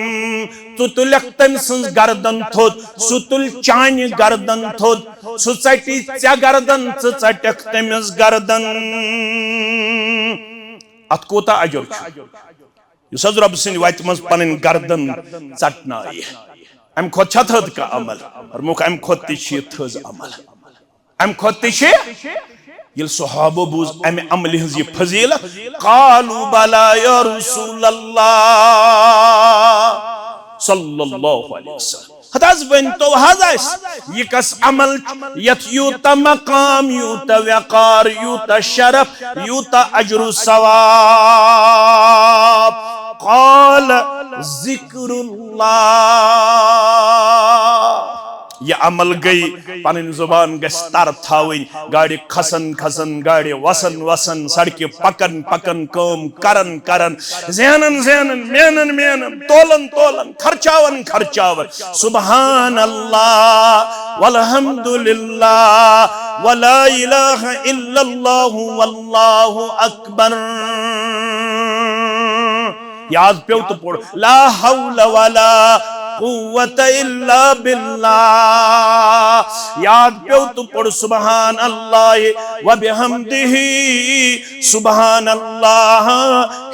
ژٕ تُلکھ تٔمۍ سٕنٛز گردن تھوٚد، سُہ تُلہِ چانہِ گردن تھوٚد، سُہ ژٹہِ ژےٚ گردن، ژٕ ژٹکھ تٔمِس گردن۔ اتھ کوٗتاہ اجر چھُ؟ یُس حظ رۄبہٕ سٕنٛدِ وتہِ منٛز پنٕنۍ گردن ژٹنایہِ، امہِ کھۄتہٕ چھا تھٔد کانٛہہ عمل؟ فرمووُکھ، امہِ کھۄتہٕ تہِ چھُ یہِ تھٔز عمل۔ امہِ کھۄتہٕ تہِ چھِ، ییٚلہِ صحابو بوٗز امہِ عملہِ ہٕنٛز یہِ فضیلت، قالوا بلی یا رسول اللہ صلی اللہ علیہ وسلم۔ ہتہٕ حظ ؤنۍ تو حظ اَسہِ، یہِ کس عمل چھُ یتھ یوٗتاہ مقام، یوٗتاہ وقار، یوٗتاہ شرف، یوٗتاہ اجر و ثواب؟ قال ذکر اللہ۔ یہِ عمل گٔے، پنٕنۍ زبان گژھِ تر تھاوٕنۍ۔ گاڑِ کھسن کھسن، گاڑِ وسن وسن، سڑکہِ پکن پکن، کٲم کرن کرن، زینن زینن، مینن مینن، تولن تولن، خرچاون خرچاون۔ سبحان اللہ والحمد للہ ولا الہ الا اللہ واللہ اکبر۔ یاد پیوٚو تہٕ پوٚر، لا حول ولا قوت الا باللہ۔ یاد پیوٚو تہٕ پوٚر، سبحان اللہ وبحمدہ، سبحان اللہ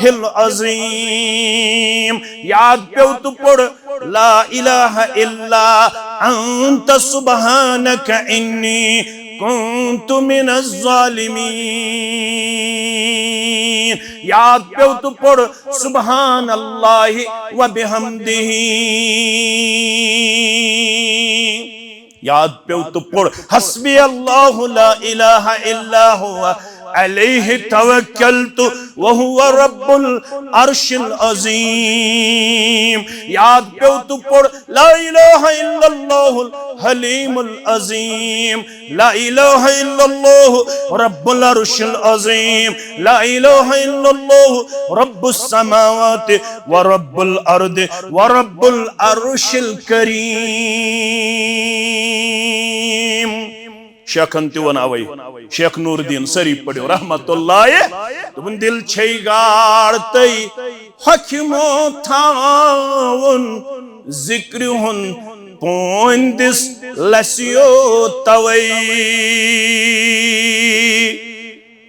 العظیم۔ یاد پیوٚو تہٕ پوٚر، لا الہ الا انت سبحانک انی کنت من الظالمین۔ یاد پیوٚو تہٕ پوٚر، سبحان اللہ وبحمدہ۔ یاد پیوٚو تہٕ پوٚر، حسبی اللہ لا الہ الا ہو علیہ توکلت وہو رب العرش العظیم۔ یاد پیوٚو تہٕ پوٚر، لا الہ الا اللہ الحلیم العظیم، لا الہ الا اللہ رب العرش العظیم، لا الہ الا اللہ رب السماوات و رب الارض و رب العرش الکریم۔ شیخن تہِ ووٚن اوے، شیخ نور الدین، سٲری پٔرِو رحمت اللہ۔ دوٚپُن، دِل چھے گاڑ تہٕ حکمو تھاوُن ذکرِ ہُنٛد پوندِس لسیو توے۔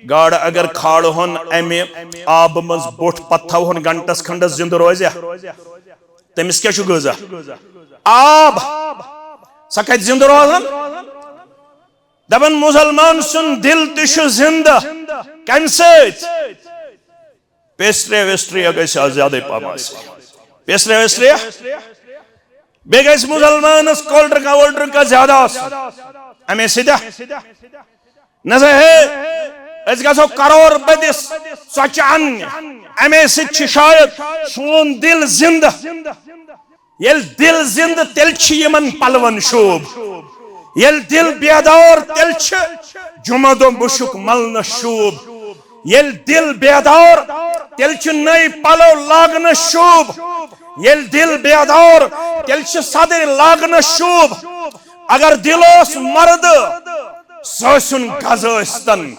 گاڑ اگر کھالہون امہِ آبہٕ منٛز بوٚٹھ، پتہٕ تھاوہون گنٹس کھنڈس، زندٕ روزیا؟ تٔمِس کیٛاہ چھُ غذا؟ آب۔ سۄ کتہِ زندٕ روزان؟ دپان، مسلمان سُنٛد دِل تہِ چھُ زندٕ۔ کمہِ سۭتۍ؟ پیسٹری ویسٹری گژھِ آز زیادَے پہم آسٕنۍ۔ پیسٹری ویسٹری۔ بیٚیہِ گژھِ مسلمانس کولڈ ڈرنکا وولڈ ڈرنکا زیادٕ آسُن۔ اَمے سۭتۍ ہا؟ نہ سا ہے، أسۍ گژھو کرور بدِس ژۄچہِ اَننہِ۔ اَمے سۭتۍ چھُ شاید سون دِل زِندٕ۔ ییٚلہِ دِل زِندٕ، تیٚلہِ چھِ یِمن پلون شوٗب۔ ییٚلہِ دِل بیدار، تیٚلہِ چھِ جمعہ دۄہ مُشُک ملنس شوٗب۔ ییٚلہِ دِل بیدار، تیٚلہِ چھِ نٔے پلو لاگنس شوٗب۔ ییٚلہِ دِل بیدار، تیٚلہِ چھِ صدرِ لاگنس شوٗب۔ اگر دِل اوس مردٕ، سُہ ٲسِن گزٕ ٲسۍتن،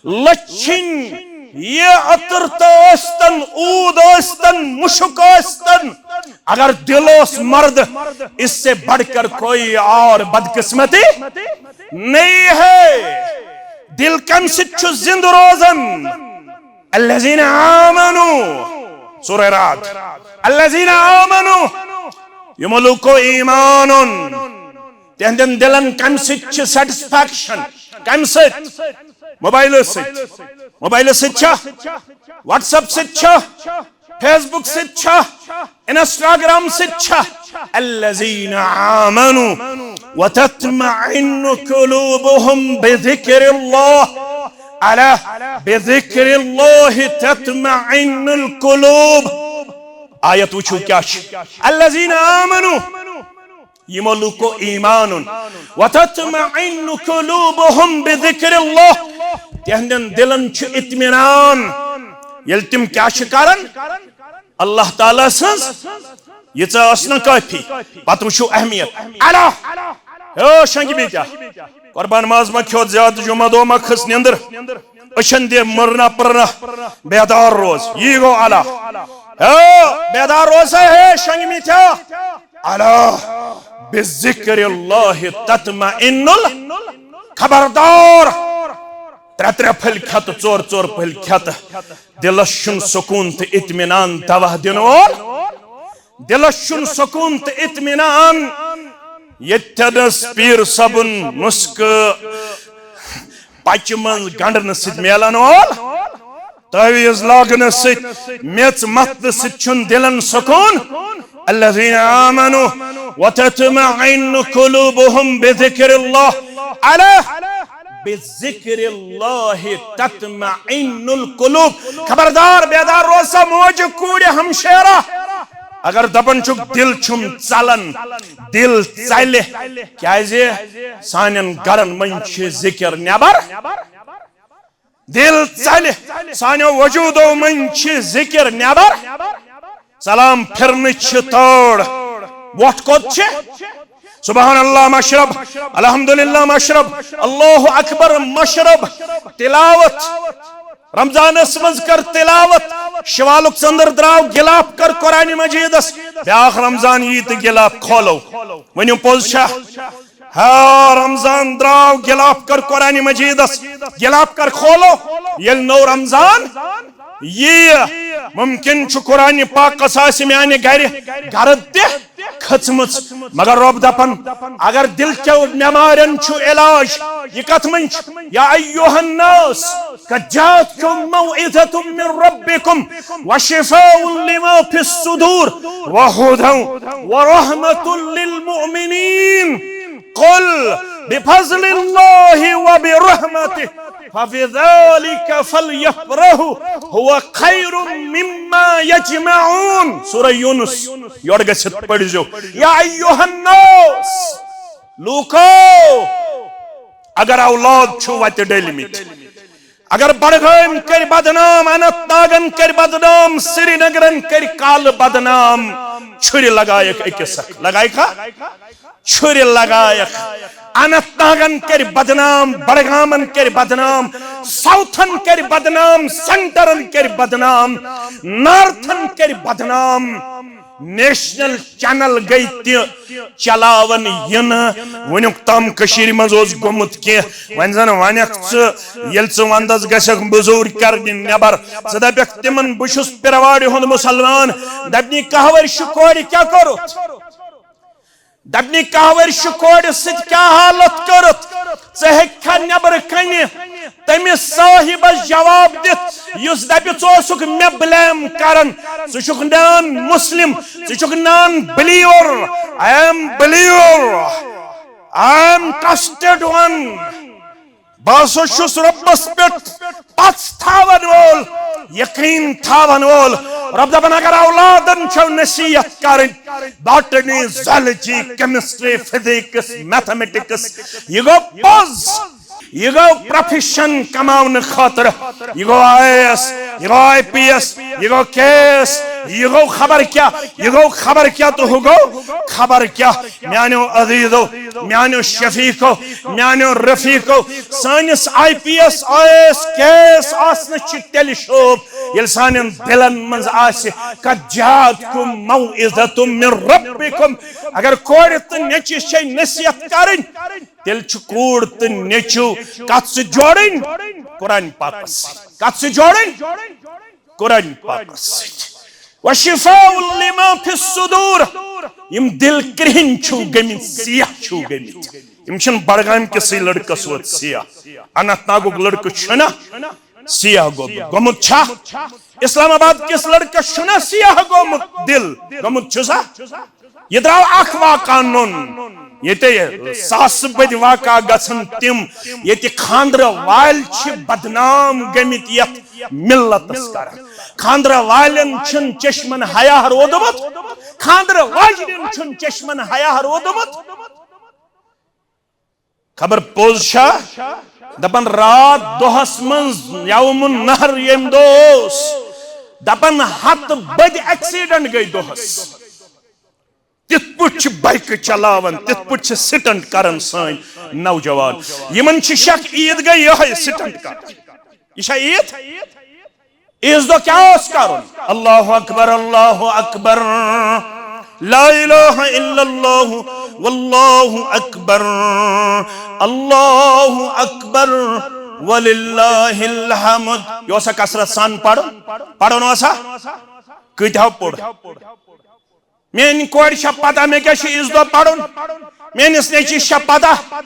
لٔچھِنۍ یہِ عطر تہٕ ٲسۍتن، عود ٲسۍتن، مُشُک ٲسۍتن۔ اگر دِل اوس مردٕ، اس سے بڑھ کر کوئی اور بدقسمتی۔ نہیں ہے۔ دل کمہِ سۭتۍ چھُ زندٕ روزان؟ الذین آمنوا، سورہ رعد، الذین آمنوا، یِمو لوٗکو ایمان اوٚن، تِہنٛدٮ۪ن دِلن کمہِ سۭتۍ چھِ سیٹسفیکشن؟ کمہِ سۭتۍ؟ موبایلہٕ سۭتۍ۔ موبایلہٕ سۭتۍ چھا؟ واٹس ایپ سۭتۍ چھا؟ فیس بک سۭتۍ چھا؟ انسٹاگرام سۭتۍ چھا؟ الذین آمنوا وتطمئن قلوبهم بذکر اللہ، الا بذکر اللہ تطمئن القلوب۔ آیت وٕچھِو کیٛاہ چھِ، الذین آمنوا، یِمو لوٗکو ایمان اوٚن، وتطمئن قلوبهم بذکر اللہ، تِہنٛدٮ۪ن دِلن چھُ اطمینان، ییٚلہِ تِم کیٛاہ چھِ کران؟ اللہ تعالیٰ سٕنٛز ییٖژاہ ٲس نہ کٲفی۔ پتہٕ وٕچھِو اہمیت۔ الا، ہے شنگہِ میٖتیا، قربان ماز ما کھیوٚت زیادٕ، جمعہ دۄہ ما کھٔژ نیٚنٛدٕر؟ أچھن دِ مٕرنا پٕرنا، بیدار روز۔ یی گوٚو الا۔ ہے بیدار روز سا، ہے شنگہِ میٖتیا۔ الا بذکر اللہ تطمئن ال-، خبردار، ترٛےٚ ترٛےٚ پھٔلۍ کھٮ۪تہٕ، ژور ژور پھٔلۍ کھٮ۪تہٕ، دِلس چھُنہٕ سکوٗن تہٕ اطمینان دوا دِنہٕ وول۔ دِلس چھُنہٕ سکوٗن تہٕ اطمینان۔ ییٚتٮ۪نس پیٖر صٲبُن نُسخہٕ پچہِ منٛز گنڈنہٕ سۭتۍ میلن وول، تعویذ لاگنہٕ سۭتۍ، میژ متھنہٕ سۭتۍ چھُنہٕ دِلن سکوٗن۔ الذین آمنوا وتطمئن قلوبهم بذکر اللہ، الا بذکر اللہ تطمئن القلوب۔ خبردار، بیدار روز سا موجہِ کوٗرِ ہمشیرا۔ اگر دپان چھُکھ دِل چھُم ژلان، دِل ژلہِ، کیازِ سانٮ۪ن گرن منٛز چھِ ذکر نٮ۪بر۔ دِل ژلہِ، سانیو وجوٗدو منٛز چھِ ذکر نٮ۪بر۔ سلام پھرنٕچ چھِ تٲڑ۔ وۄٹھ کوٚت چھِ؟ سبحان اللہ مشرب، الحمدللہ مشرب، اللہ اکبر مشرب۔ تلاوت، رمضانس منٛز کر تلاوت۔ شوالُک ژٔنٛدٕر درٛاو، گِلاپ کر قرآن مجیدس۔ بیٛاکھ رمضان یی تہٕ گِلاپ کھولو۔ ؤنِو پوٚز چھا؟ ہا، رمضان درٛاو، گِلاپ کر قرآن مجیدس، گِلاپ کر کھولو۔ ییٚلہِ نوٚو رمضان ییہِ، ممکن چھُ قرآن پاکس آسہِ میانہِ گرِ گرد تہِ کھٔژمٕژ، مگر رۄب دپان، اگر دِل کیو بٮ۪مارٮ۪ن چھُ علاج، یہِ کتھ منٛز چھُ؟ یا ایھا الناس، قد جاءتکم موعظة من ربکم وشفاء لما فی الصدور وہدى ورحمة للمؤمنین۔ قل بفضل اللہ وبرحمتہ فبذلک فلیفرحوا هو خیر مما یجمعون۔ سورہ یونس، یورٕ گٔژھِتھ پٔرۍزیو۔ یا ایھا الناس، لوٗکو، اگر اولاد چھُ وتہِ ڈٔلۍ مٕتۍ، اگر بڈگٲمۍ کٔرۍ بدنام، اننت ناگن کٔرۍ بدنام، سرینگرن کٔرۍ کالہٕ بدنام، چھُرِ لگایکھ أکِس اکھ، لگایکھا؟ چھُرِ لگایکھ۔ اننت ناگن کٔرۍ بدنام، بڈگامن کٔرۍ بدنام، ساؤتھن کٔرۍ بدنام، سینٹرن کٔرۍ بدنام، نارتھن کٔرۍ بدنام۔ نیشنل چینل گٔے تہِ چلاون یِنہٕ۔ وٕنیُک تام کٔشیٖرِ منٛز اوس گوٚمُت کینٛہہ۔ وۄنۍ زن ونکھ ژٕ، ییٚلہِ ژٕ ونٛدس گژھکھ مٔزوٗرۍ کرنہِ نٮ۪بر، ژٕ دپکھ تِمن، بہٕ چھُس پِروارِ ہُنٛد مُسلمان۔ دپنی، کہہ ؤرشہِ کورِ کیٛاہ کوٚرُتھ؟ دپنی، کہہ ؤرشہِ کورِ سۭتۍ کیٛاہ حالت کٔرٕتھ؟ ژٕ ہیٚککھا نٮ۪برٕ کنہِ تٔمِس صاحبس جواب دِتھ، یُس دپہِ، ژٕ اوسُکھ مےٚ بلیم کران، ژٕ چھُکھ نان مسلم، ژٕ چھُکھ non believer? I am believer, I am trusted one. بہٕ ہسا چھُس رۄبس پٮ۪ٹھ پژھ تھاون وول، یقین تھاون وول۔ رۄب دپان، اگر اولادن چھو نصیحت کرٕنۍ، botany, zoology, chemistry, physics, mathematics, یہِ گوٚو پوٚز۔ یہِ گوٚو پروفیشن کماونہٕ خٲطرٕ، یہِ گوٚو آئی اے ایس، یہِ گوٚو آئی پی ایس، یہِ گوٚو کے اے ایس، یہِ گوٚو خبر کیٛاہ، یہِ گوٚو خبر کیٛاہ تہٕ ہُہ گوٚو خبر کیٛاہ۔ میانیو عزیزو، میانیو شفیقو، میانیو رفیقو، سٲنِس I P S, I A S, K A S آسنَس چھِ تیٚلہِ شوٗب، ییٚلہِ سانٮ۪ن دِلن منٛز آسہِ، "قد جاءتکم موعظة من ربکم"۔ اگر کورِ تہٕ نیٚچوِس چھے نصیحت کرٕنۍ، تیٚلہِ چھُ کوٗر تہٕ نیٚچو کتھ سۭتۍ جوڑٕنۍ؟ قرآن پاکس سۭتۍ۔ کتھ سۭتۍ جوڑٕنۍ؟ قرآن پاکس سۭتۍ۔ وشفاء لما فی الصدور۔ یِم دِل کرٛہِنۍ چھِو گٔمٕتۍ، سیاہ چھِو گٔمٕتۍ۔ یِم چھِنہٕ بڈگامہِ کِسٕے لڑکس یوت سیاہ، اننت ناگُک لڑکہٕ چھُنہ سیاہ گوٚمُت، گوٚمُت چھا؟ اسلام آباد کِس لڑکس چھُنہ سیاہ گوٚمُت دِل؟ گوٚمُت چھُ سا؟ یہِ درٛاو اکھ واقعہ نوٚن۔ ییٚتہِ ساسہٕ بٔدۍ واقعہ گژھن تِم، ییٚتہِ خانٛدرٕ والۍ چھِ بدنام گٔمٕتۍ یتھ ملتس کران۔ خانٛدرٕ والٮ۪ن چھُنہٕ چشمن حیا روٗدمُت، خانٛدرٕ واجنٮ۪ن چھُنہٕ چشمن حیا روٗدمُت۔ خبر پوٚز چھا؟ دپان راتھ دۄہس منٛز یوم النحر ییٚمہِ دۄہ اوس، دپان ہتہٕ بٔدۍ ایکسیڈنٹ گٔے دۄہس۔ تِتھ پٲٹھۍ چھِ بایکہٕ چلاوان، تِتھ پٲٹھۍ چھِ سٹنٹ کران سٲنۍ نوجوان۔ یِمن چھِ شک عیٖد گٔے یِہوٚے سٹنٹ کران۔ یہِ چھا عیٖد؟ عیٖذ دۄہ کیٛاہ اوس کرُن؟ اللہ اکبر، اللہ اکبر، لا الہ الا اللہ، واللہ اکبر، اللہ اکبر، وللہ الحمد۔ یہِ اوسا کثرت سان پرُن؟ پرُن اوسا؟ کۭتیاہو پوٚر؟ میٛانہِ کورِ چھےٚ پتہ مےٚ کیٛاہ چھُ عیٖذ دۄہ پرُن؟ میٛٲنِس نیٚچوِس چھےٚ پتہ؟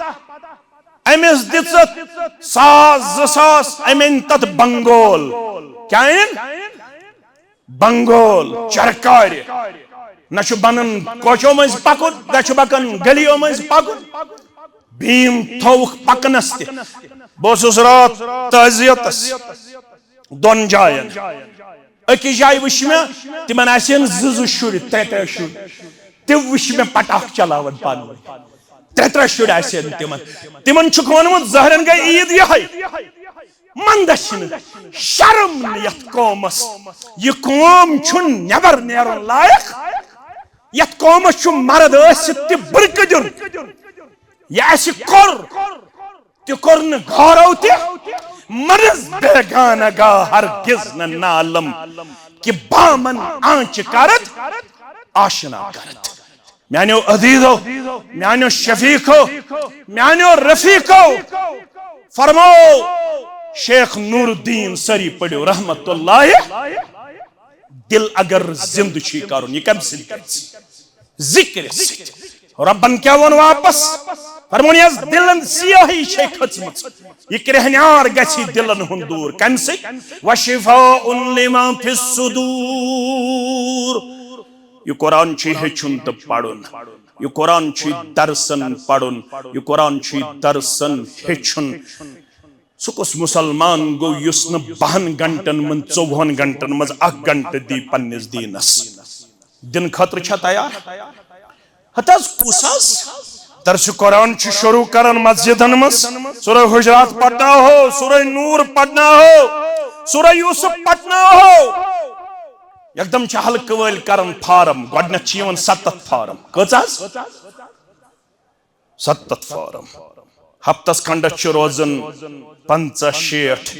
أمِس دِژٕتھ ساس زٕ ساس، أمۍ أنۍ تتھ بنگول۔ کیٛاہ أنۍ؟ بنگول، چرکارِ۔ نہ چھُ بنان کوچو مٔنٛزۍ پکُن، نہ چھُ بکان گلیو مٔنٛزۍ پکُن۔ بیٖم تھووُکھ پکنس تہِ۔ بہٕ اوسُس راتھ تعزیتس دۄن جاین۔ أکِس جایہِ وٕچھ مےٚ، تِمن آسہِ ہن زٕ زٕ شُرۍ، ترٛےٚ ترٛےٚ شُرۍ۔ تِم وٕچھ مےٚ پٹاخ چلاوان پانہٕ ؤنۍ۔ ترٛےٚ ترٛےٚ شُرۍ آسہِ ہن تِمن۔ تِمن چھُکھ ووٚنمُت، ظٲہرن گٔے عیٖد یِہوٚے۔ مندس چھِنہٕ شرم نہٕ یتھ قومس۔ یہِ قوم چھُنہٕ نٮ۪بر نیرُن لایق۔ یتھ قومس چھُ مرد ٲسِتھ تہِ بُرکہٕ دیُن۔ یہِ اَسہِ کوٚر، تہِ کوٚر نہٕ گورو تہِ۔ منز بیگانہ گاہ ہرگز نہ نالم، کہ بامن آنچ کرت آشنا کرت۔ میانیو عزیزو، میانیو شفیقو، میانیو رفیقو، فرماو شیخ نور الدین سری پڑھو رحمت اللہ۔ دل اگر زندٕ چھُے کرُن، یہِ کمہِ سۭتۍ گژھِ؟ ذکر سۭتۍ۔ رۄبن کیٛاہ ووٚن واپس؟ فرمون، یس دلن سیاہی چھے کھٔژمٕژ، یہِ کرٛہنیار گژھِ دلن ہُنٛد دوٗر۔ کمہِ سۭتۍ؟ وشفاء لما فی الصدور۔ یہِ قرآن چھُ ہیٚچھُن تہٕ پرُن، یہِ قرآن چھُ درسن پرُن، یہِ قرآن چھُ درسن ہیٚچھُن۔ سُہ کُس مسلمان گوٚو یُس نہٕ بَہَن گھنٹن منٛز، ژوٚوُہَن گھنٹن منٛز اکھ گھنٹہٕ دی پننِس دیٖنس؟ دِنہٕ خٲطرٕ چھا تیار؟ ہتہٕ حظ کُس حظ؟ درسِ قرآن چھُ شروع کران مسجدن منٛز، سورہ حجرات پرناوہو، سورہ نور پرناوہو، سورہ یوسف پرناوہو۔ یکدم چھِ حلقہٕ وٲلۍ کران فارم، گۄڈٕنیتھ چھِ یِوان ستتھ فارم۔ کٔژ حظ؟ ستتھ فارم۔ ہفتس کھنڈس چھِ روزان پنژاہ شیٹھ۔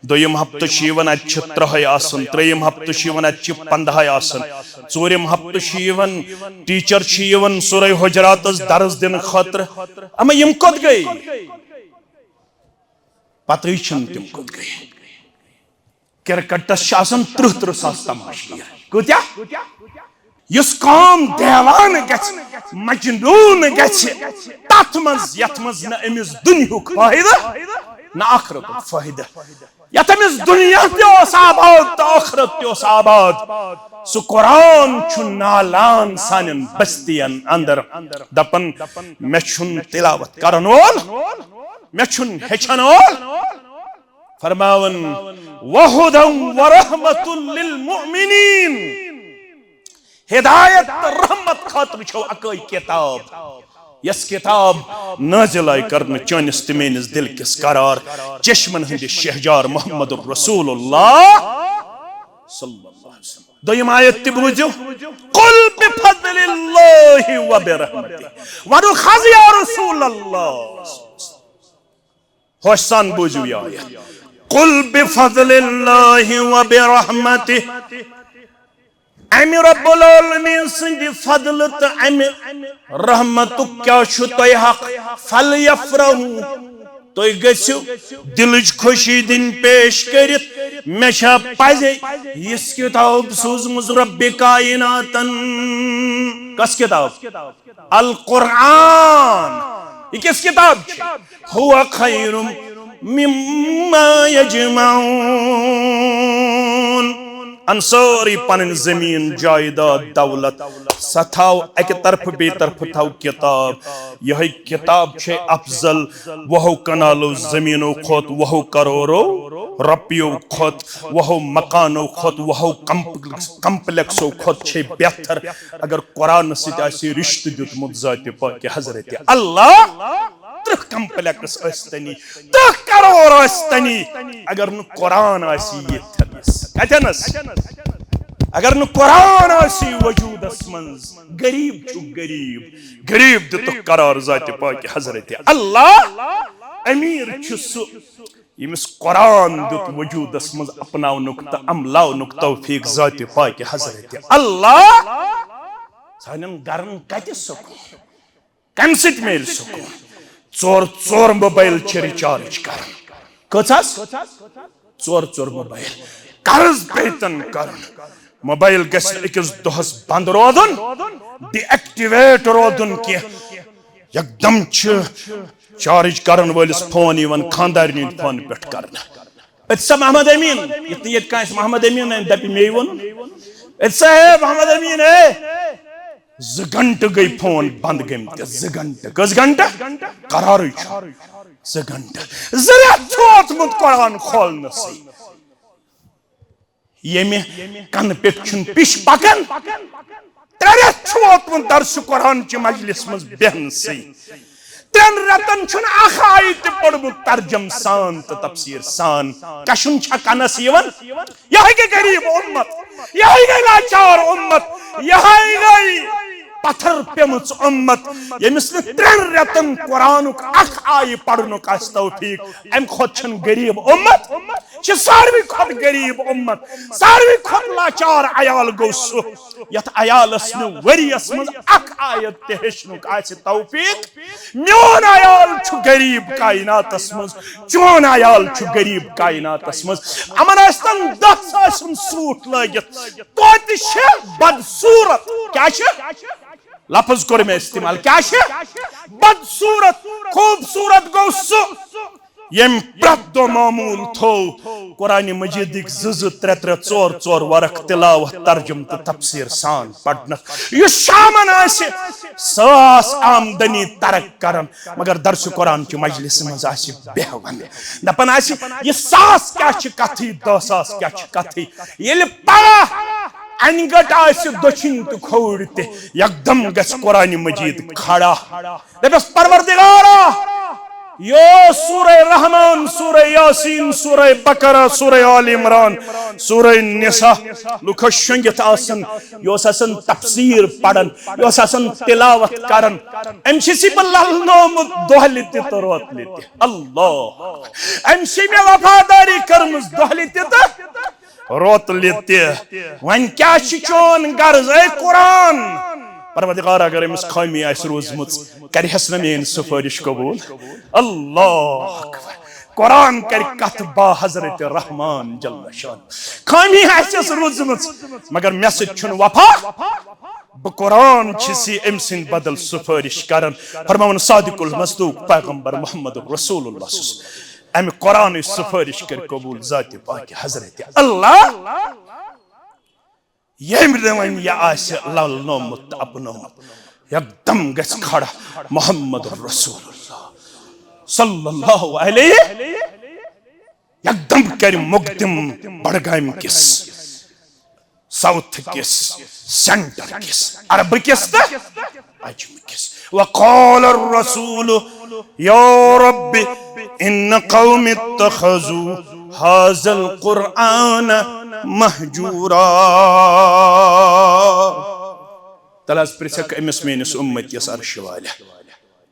دوٚیِم ہفتہٕ چھُ یِوان، اتہِ چھِ ترٕٛہے آسان۔ ترٛیٚیِم ہفتہٕ چھُ یِوان، اتہِ چھِ پنٛدہے آسان۔ ژوٗرِم ہفتہٕ چھُ یِوان، ٹیچر چھُ یِوان سورہ حجراتس درس دِنہٕ خٲطرٕ۔ اما یِم کوٚت گٔے؟ پتہٕے چھِنہٕ تِم کوٚت گٔے۔ کرکٹس چھِ آسان ترٕٛہ ترٕٛہ ساس تماشہٕ۔ کۭتیاہ؟ یُس قوم دیوانہٕ گژھِ، مجنون گژھِ، تتھ منٛز، یتھ منٛز نہ أمِس دُنیہُک فٲیدٕ، نہ ٲخرتُک فٲیدٕ، یتھ أمِس دُنیا تہِ اوس آباد تہٕ ٲخرت تہِ اوس آباد، سُہ قرآن چھُ نالان سانٮ۪ن بستین اندر۔ دپان، مےٚ چھُنہٕ تلاوت کرن وول، مےٚ چھُنہٕ ہیٚچھن وول۔ فرماوان، وہدی ورحمۃ للمؤمنین، ہدایت تہٕ رحمت خٲطرٕ چھو اکٲے کتاب، یۄس کتاب نازل آیہِ کرنہٕ چٲنِس تہٕ میٲنِس دل کِس قرار، چشمن ہٕنٛدِ شہجار محمد رسول اللہ صلی اللہ علیہ وسلم۔ دوٚیِم آیت تہِ بوٗزِو، "قل بفضل اللہ وبرحمتہ"۔ وَنُکھ حظ یا رسول اللہ۔ ہوش سان بوٗزِو یہِ آیت۔ "قل بفضل اللہ وبرحمتہ"۔ امہِ رب العالمین سٕنٛدِ فضلہٕ تہٕ امہِ رحمتُک کیٛاہ چھُ تۄہہِ حق؟ "فلیفرحوا"۔ تُہۍ گٔژھِو دِلٕچ خوشی دِنۍ پیش کٔرِتھ، مےٚ چھا پَزے یِژھ کِتاب سوٗزمٕژ ربِ کائناتن؟ کۄس کِتاب؟ القرآن۔ یہِ کِژھ کِتاب چھِ؟ "هو خیر مما یجمعون"۔ ان سٲری پنٕنۍ زٔمیٖن، جایداد، دولت، سۄ تھاو اَکہِ طرفہٕ، بیٚیہِ طرفہٕ تھاو کِتاب۔ یِہوٚے کِتاب چھے افضل وُہو کنالو زٔمیٖنو کھۄتہٕ، وُہو کرورو رۄپیو کھۄتہٕ، وُہو مکانو کھۄتہٕ، وُہو کمپلیکس-، کمپلیکسو کھۄتہٕ چھے بہتر۔ اگر قرآنس سۭتۍ آسہِ رشتہٕ دیُتمُت ذاتِ پاکہِ حضرت اللہ، ترٕٛہ کمپلیکس ٲسۍ تنی، ترٕٛہ کرور ٲسۍ تنی، اگر نہٕ قرآن آسہِ ییٚتھٮ۪نس، کتھٮ۪نس؟ اگر نہٕ قرآن آسہِ وجودس منٛز، غریب چھُ غریب، غریب دِتُکھ قرار ذاتِ پاکہِ حضرت اللہ۔ امیر چھُ سُہ، ییٚمِس قرآن دیُت وجودس منٛز اپناونُک تہٕ عملاونُک توفیق ذاتِ پاکہِ حضرت اللہ۔ سانٮ۪ن گرن کتہِ سکوٗن؟ کمہِ سۭتۍ میلہِ سکوٗن؟ ژور ژور موبایل چھِ ریچارج کران۔ کٔژ حظ؟ ژور ژور موبایل۔ قرض پیتن کرُن۔ موبایل گژھِ نہٕ أکِس دۄہس بند روزُن، ڈی ایکٹیویٹ روزُن کینٛہہ۔ یکدم چھِ چارج کرن وٲلِس فون یِوان خاندارنہِ ہٕنٛدِ فون پٮ۪ٹھ کرنہٕ۔ أتۍ سا محمد امین، یُتھ نہٕ ییٚتہِ کانٛہہ آسہِ محمد امین، أمۍ دَپہِ مے ووٚن۔ أتۍ سا ہے محمد امین، ہے۔ زٕ گھنٹہٕ گٔے فون بنٛد گٔمتِس، زٕ گھنٹہٕ۔ کٔژ گھنٹہٕ؟ قرارٕے چھُ۔ زٕ گھنٹہٕ۔ زٕ رٮ۪تھ چھُ ووتمُت قرآن کھولنَسٕے۔ ییٚمہِ کنہٕ پٮ۪ٹھ چھُنہٕ پِش پکان۔ ترٛےٚ رٮ۪تھ چھُ ووتمُت درسِ قرآن چہِ مجلس منٛز بیہنسٕے۔ ترٛٮ۪ن رٮ۪تن چھُنہٕ اکھ آیہِ تہِ پوٚرمُت ترجم سان تہٕ تفسیر سان۔ کشُن چھا کنس یِوان؟ یِہوٚے گٔے غریب امت، یِہوٚے گٔے لاچار امت، یِہوٚے گٔے پتھر پیمٕژ امت، ییٚمِس نہٕ ترٛٮ۪ن رٮ۪تن قرآنُک اکھ آیہِ پرنُک آسہِ توفیق۔ امہِ کھۄتہٕ چھَنہٕ غریب امت، چھِ ساروی کھۄتہٕ غریب امت، ساروی کھۄتہٕ لاچار عیال گوٚو سُہ، یتھ عیالس نہٕ ؤریس منٛز اکھ آیت تہِ ہیٚچھنُک آسہِ توفیق۔ میون عیال چھُ غریب کائناتس منٛز، چون عیال چھُ غریب کائناتس منٛز۔ یِمن ٲسۍتن دَہ ساسن سوٗٹ لٲگِتھ، توتہِ چھِ بدصوٗرت۔ کیٛاہ چھِ؟ لفظ کوٚر مےٚ استعمال۔ کیٛاہ چھِ؟ بدصوٗرت۔ خوٗبصوٗرت گوٚو سُہ، ییٚمۍ پرٛٮ۪تھ دۄہ معموٗل تھوٚو قرآنِ مجیدٕکۍ زٕ زٕ، ترٛےٚ ترٛےٚ، ژور ژور ورق تلاوت، ترجم تہٕ تفسیر سان پرنس۔ یُس شامن آسہِ ساس آمدنی ترک کران، مگر درسِ قرآن چہِ مجلسہِ منٛز آسہِ بیہوان، دپان آسہِ، "یہِ ساس کیٛاہ چھِ کتھٕے، دَہ ساس کیٛاہ چھِ کتھٕے"۔ ییٚلہِ پگاہ انہِ گٹ آسہِ دٔچھِنۍ تہٕ کھووُر تہِ، یکدم گژھِ قرآنِ مجید کھڑا۔ دپٮ۪س، "پروردگارا، یہِ اوس سورہ رحمان، سورہ یاسین، سورہ بقرہ، سورہ آل عمران، سورہ نساء، لُکھ ٲسۍ شۄنٛگِتھ آسان، یہِ اوس آسان تفسیر پران، یہِ اوس آسان تلاوت کران۔ أمۍ چھُس بہٕ للنومُت دۄہلہِ تہِ تہٕ روتلہِ تہِ۔ اللہ اکبر۔ أمۍ چھِ مےٚ وفاداری کٔرمٕژ دۄہلہِ تہِ تہٕ روتلہِ تہِ۔ وۄنۍ کیٛاہ چھِ چون غرض، اے قرآن؟" پروردگار اگر أمِس خٲمی آسہِ روٗزمٕژ، کرِہَس نہ میٲنۍ سفٲرِش قبوٗل؟ اللہ اکبر۔ قرآن کرِ کتھ با حضرت رحمان جل شان۔ خٲمی آسٮ۪س روٗزمٕژ، مگر مےٚ سۭتۍ چھُنہٕ وفا۔ بہٕ قرآن چھُس یہِ أمۍ سٕنٛدِ بدل سفٲرِش کران۔ فرماوان صادق المصدوق پیغمبر محمد رسول اللہ صلی اللہ علیہ وسلم، امہِ قرآنٕچ سفٲرِش کرِ قبوٗل ذاتِ پاکہِ حضرت اللہ۔ ییٚمۍ نہٕ وۄنۍ یہِ آسہِ للنومُت تہٕ اپنومُت، یکدم گژھِ کھڑا محمد رسول اللہ صلی اللہ علیہ، یکدم کرِ مقدم بڈگامہِ کِس، ساؤتھ کِس، سینٹر کِس، عربہٕ کِس تہٕ عجمہٕ کِس۔ وقال الرسول یا رب ان قوم اتخذوا هذا القرآن مهجورا۔ تَلہٕ حظ پرٛژھکھ أمِس میٲنِس اُمتیس عرشہِ والہِ،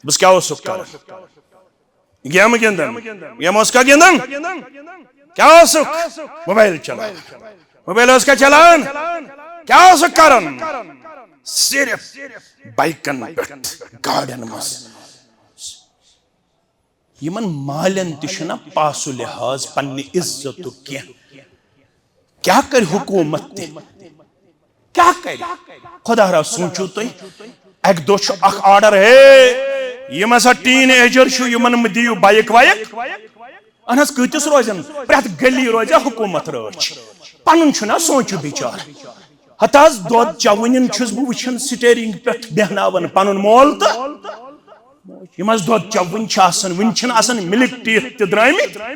بس کیٛاہ اوسُکھ کران؟ گیمہٕ گِنٛدان؟ گیمہٕ اوسکھا گِنٛدان؟ کیٛاہ اوسُکھ؟ موبایل چلاوان۔ موبایل اوسکھا چلاوان؟ کیٛاہ اوسُکھ کران؟ صرف بایکن پٮ۪ٹھ، گاڑٮ۪ن منٛز۔ یِمن مالٮ۪ن تہِ چھُنہ پاس و لحاظ پننہِ عزتُک کینٛہہ۔ کیٛاہ کرِ حکوٗمت تہِ؟ کیٛاہ کرِ؟ خۄدا را سوٗنٛچِو تُہۍ، اکہِ دۄہ چھُ اکھ آرڈر، ہے، یِم ہسا ٹین ایجر چھِو، یِمن مہٕ دِیِو بایک وایک۔ اہن حظ، کۭتِس روزن؟ پرٛٮ۪تھ گلی روزِ حکوٗمت رٲچھ۔ پنُن چھُنہ سونٛچِو بِچارٕ۔ ہتہٕ حظ دۄد چٮ۪وٕنٮ۪ن چھُس بہٕ وٕچھان سٹیرنگ پٮ۪ٹھ بیہناوان پنُن مول تہٕ یِم حظ دۄد چٮ۪وٕنۍ چھِ آسان، وٕنہِ چھِنہٕ آسان مِلک ٹیٖتھ تہِ درٛٲمٕتۍ،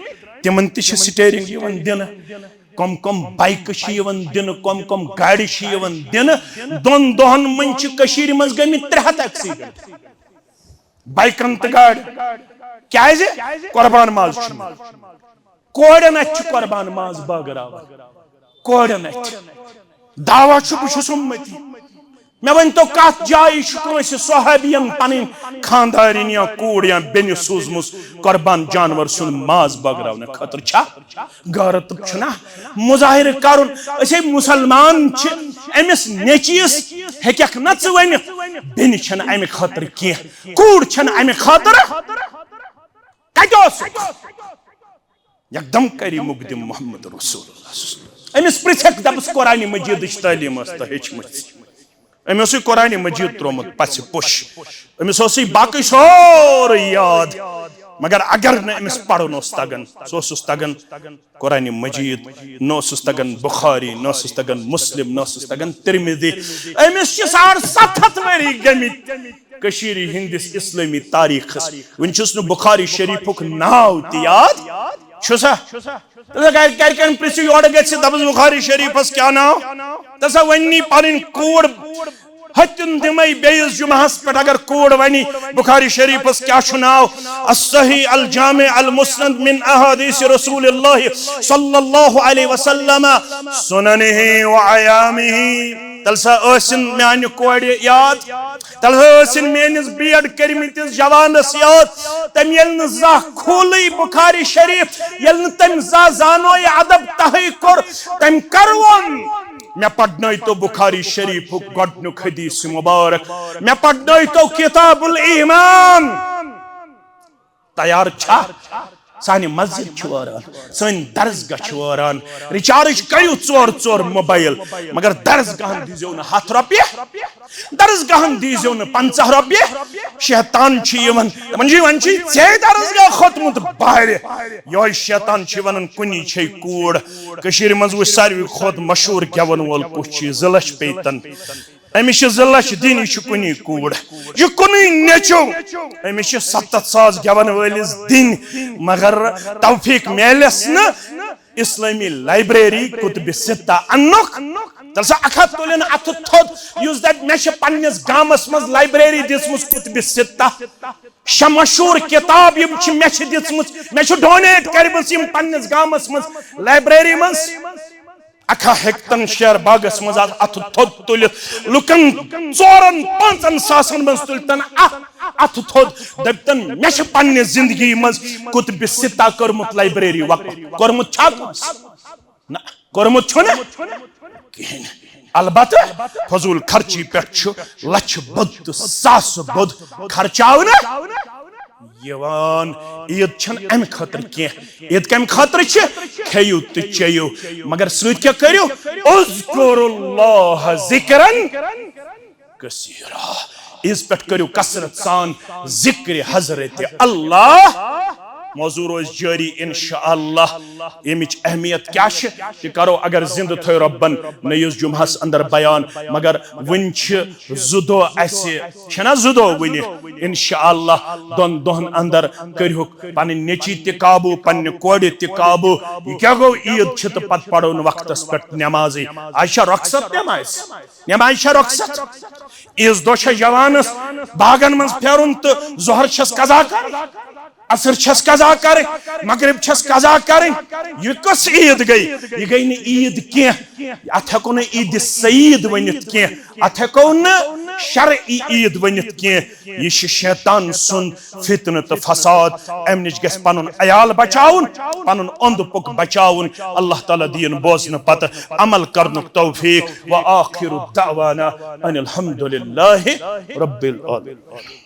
تِمن تہِ چھِ سٹیرنگ یِوان دِنہٕ۔ کم کم بایکہٕ چھِ یِوان دِنہٕ، کم کم گاڑِ چھِ یِوان دِنہٕ۔ دۄن دۄہن منٛز چھِ کٔشیٖرِ منٛز گٔمٕتۍ ترٛےٚ ہتھ ایکسیڈنٹ۔ بایکن تہٕ گاڑِ۔ کیازِ؟ قربان ماز چھُنہٕ۔ کورٮ۪ن اتھِ چھُ قربان ماز بٲگراوان۔ کورٮ۪ن اتھِ۔ دعویٰ چھُ بہٕ چھُس اُمتی۔ مےٚ ؤنۍ تو، کتھ جایہِ چھُ کٲنٛسہِ صحابین پنٕنۍ خاندارِنۍ یا کوٗر یا بیٚنہِ سوٗزمٕژ قربان جانور سُنٛد ماز بٲگراونہٕ خٲطرٕ؟ چھا؟ غٲرت چھُنہ مظاہرٕ کرُن۔ أسے مُسلمان چھِ، أمِس نیٚچوِس ہیٚککھ نہ ژٕ ؤنِتھ، بیٚنہِ چھَنہٕ اَمہِ خٲطرٕ کینٛہہ، کوٗر چھَنہٕ اَمہِ خٲطرٕ۔ کتہِ اوسُکھ؟ یکدم کری مقدم محمد رسول اللہ صلی اللہ علیہ وسلم۔ أمِس پرٛژھکھ، دپس، قرآن مجیدٕچ تعلیٖم ٲس تۄہہِ ہیٚچھمٕژ؟ أمۍ اوسُے قرآن مجید ترٛوومُت پژھِ پوٚش۔ أمِس اوسُے باقٕے سورُے یاد، مگر اگر نہٕ أمِس پرُن اوس تگان، سُہ اوسُس تگان قرآن مجید، نہ اوسُس تگان بخاری، نہ اوسُس تگان مسلم، نہ اوسُس تگان ترمذی۔ أمِس چھِ ساڑ ستھ ہتھ ؤری گٔمٕتۍ کٔشیٖرِ ہٕنٛدِس اسلٲمی تاریخس۔ وُنہِ چھُس نہٕ بخاری شریفُک ناو تہِ یاد۔ چھُسا؟ تہٕ گرِ-، گرِکٮ۪ن پرٛژھِو، یورٕ گژھِ، دَپُس، بخاری شریفس کیٛاہ ناو؟ تہٕ سا وَنی پنٕنۍ کوٗر، ہتُن دِمے بیٚیِس جمعہس پٮ۪ٹھ اگر کوٗر وَنی، بخاری شریفس کیٛاہ چھُ ناو؟ الصحیح الجامع المسند من احادیث رسول اللہ صلی اللہ علیہ وسلم، سننہ و ایامہ۔ تیٚلہِ سا ٲسِن میانہِ کورِ یاد، تیٚلہِ سا ٲسِن میٲنِس بی ایڈ کٔرمٕتِس جوانس یاد۔ تٔمۍ ییٚلہِ نہٕ زانٛہہ کھوٗلٕے بخاری شریف، ییٚلہِ نہٕ تٔمۍ زانٛہہ زانوے ادب تہٕے کوٚر، تٔمۍ کر ووٚن، مےٚ پرنٲوتو بخاری شریفُک گۄڈنیُک حدیث مبارک، مےٚ پرنٲوتو کتاب الایمان۔ تیار چھا؟ سانہِ مسجد چھِ وٲران، سٲنۍ درسگاہ چھِ وٲران۔ ریچارج کٔرِو ژور ژور موبایل، مگر درسگاہن دیٖزیو نہٕ ہتھ رۄپیہِ، درسگاہن دیٖزیو نہٕ پنٛژاہ رۄپیہِ۔ شیطان چھُ یِوان، دپان چھُ، "وۄنۍ چھُے ژےٚ درسگاہ کھوٚتمُت بارِ۔" یِہوٚے شیطان چھُ ونان، کُنی چھے کوٗر۔ کٔشیٖرِ منٛز وٕچھ ساروی کھۄتہٕ مشہوٗر گٮ۪وَن وول کُس چھُ، زٕ لچھ پیتن۔ أمِس چھِ زٕ لچھ دِنۍ، یہِ چھُ کُنی کوٗر، یہِ کُنُے نیٚچو۔ أمِس چھِ ستتھ ساس گٮ۪وَن وٲلِس دِنۍ، مگر توفیٖق میلٮ۪س نہٕ اسلٲمی لائبریری کتب ستہ اننُک۔ تیٚلہِ سا اکھ ہتھ تُلِن اَتھٕ تھوٚد، یُس دَپہِ، "مےٚ چھِ پننِس گامَس منٛز لائبریری دِژمٕژ کتب ستہ۔" شےٚ مشہوٗر کتاب یِم چھِ مےٚ چھِ دِژمٕژ، مےٚ چھِ ڈونیٹ کٔرمٕژ یِم پننِس گامَس منٛز لائبریری منٛز۔ اکھا ہیٚکتن شیر باغس منٛز آز اتھٕ تھوٚد تُلِتھ لُکن ژورن پانٛژن ساسن منٛز تُلتن اتھ اتھٕ تھوٚد، دٔپتن، "مےٚ چھِ پننہِ زندگی منٛز کتب ستہ کٔرمٕژ لائبریری وقف۔" کوٚرمُت چھا کٲنٛسہِ؟ نہ، کوٚرمُت چھُنہٕ کِہیٖنۍ۔ البتہ فضول خرچی پٮ۪ٹھ چھُ لچھِ بوٚد تہٕ ساسہٕ بوٚد خرچاونہٕ یِوان۔ عید چھنہٕ امہِ خٲطرٕ کینٛہہ۔ عید کمہِ خٲطرٕ چھِ؟ کھیٚیِو تہٕ چیٚیِو، مگر سۭتۍ کیٛاہ کٔرِو؟ اذکروا اللہ ذکرا کثیرا۔ عیز پٮ۪ٹھ کٔرِو کثرت سان ذکر حضرت اللہ۔ موضوع روزِ جٲری انشاءاللہ۔ ییٚمِچ اہمیت کیٛاہ چھِ، تہِ کرو اگر زندٕ تھٲوۍ رۄبن نٔیِس جمعہس اندر بیان، مگر وُنہِ چھِ زٕ دۄہ اسہِ، چھِنہ زٕ دۄہ وُنہِ، انشاءاللہ دۄن دۄہن اندر کٔرۍہُکھ پنٕنۍ نیٚچی تہِ قابوٗ، پننہِ کورِ تہِ قابوٗ۔ یہِ کیٛاہ گوٚو، عیٖد چھِ تہٕ پتہٕ پرو نہٕ وقتس پٮ۪ٹھ نٮ۪مازٕے۔ آز چھا رۄخصت نٮ۪مازِ؟ نٮ۪مازِ چھا رۄخصت؟ عیٖذ دۄہ چھا جوانس باغن منٛز پھیرُن تہٕ ظہر چھس قضا کرٕنۍ؟ عصر چھس قضا کرٕنۍ، مغرب چھس قضا کرٕنۍ۔ یہِ کۄس عید گٔے؟ یہِ گٔے نہٕ عید کینٛہہ۔ اتھ ہٮ۪کو نہٕ عید سعید ؤنِتھ کینٛہہ، اتھ ہٮ۪کو نہٕ شرعی عید ؤنِتھ کینٛہہ۔ یہِ چھِ شیطان سُنٛد فتنہٕ تہٕ فساد۔ امہِ نِش گژھِ پنُن عیال بچاوُن، پنُن اوٚنٛد پوٚک بچاوُن۔ اللہ تعالیٰ دِیِن بوزنہٕ پتہٕ عمل کرنُک توفیق۔ وآخر دعوانا ان الحمد للہ رب العالمین۔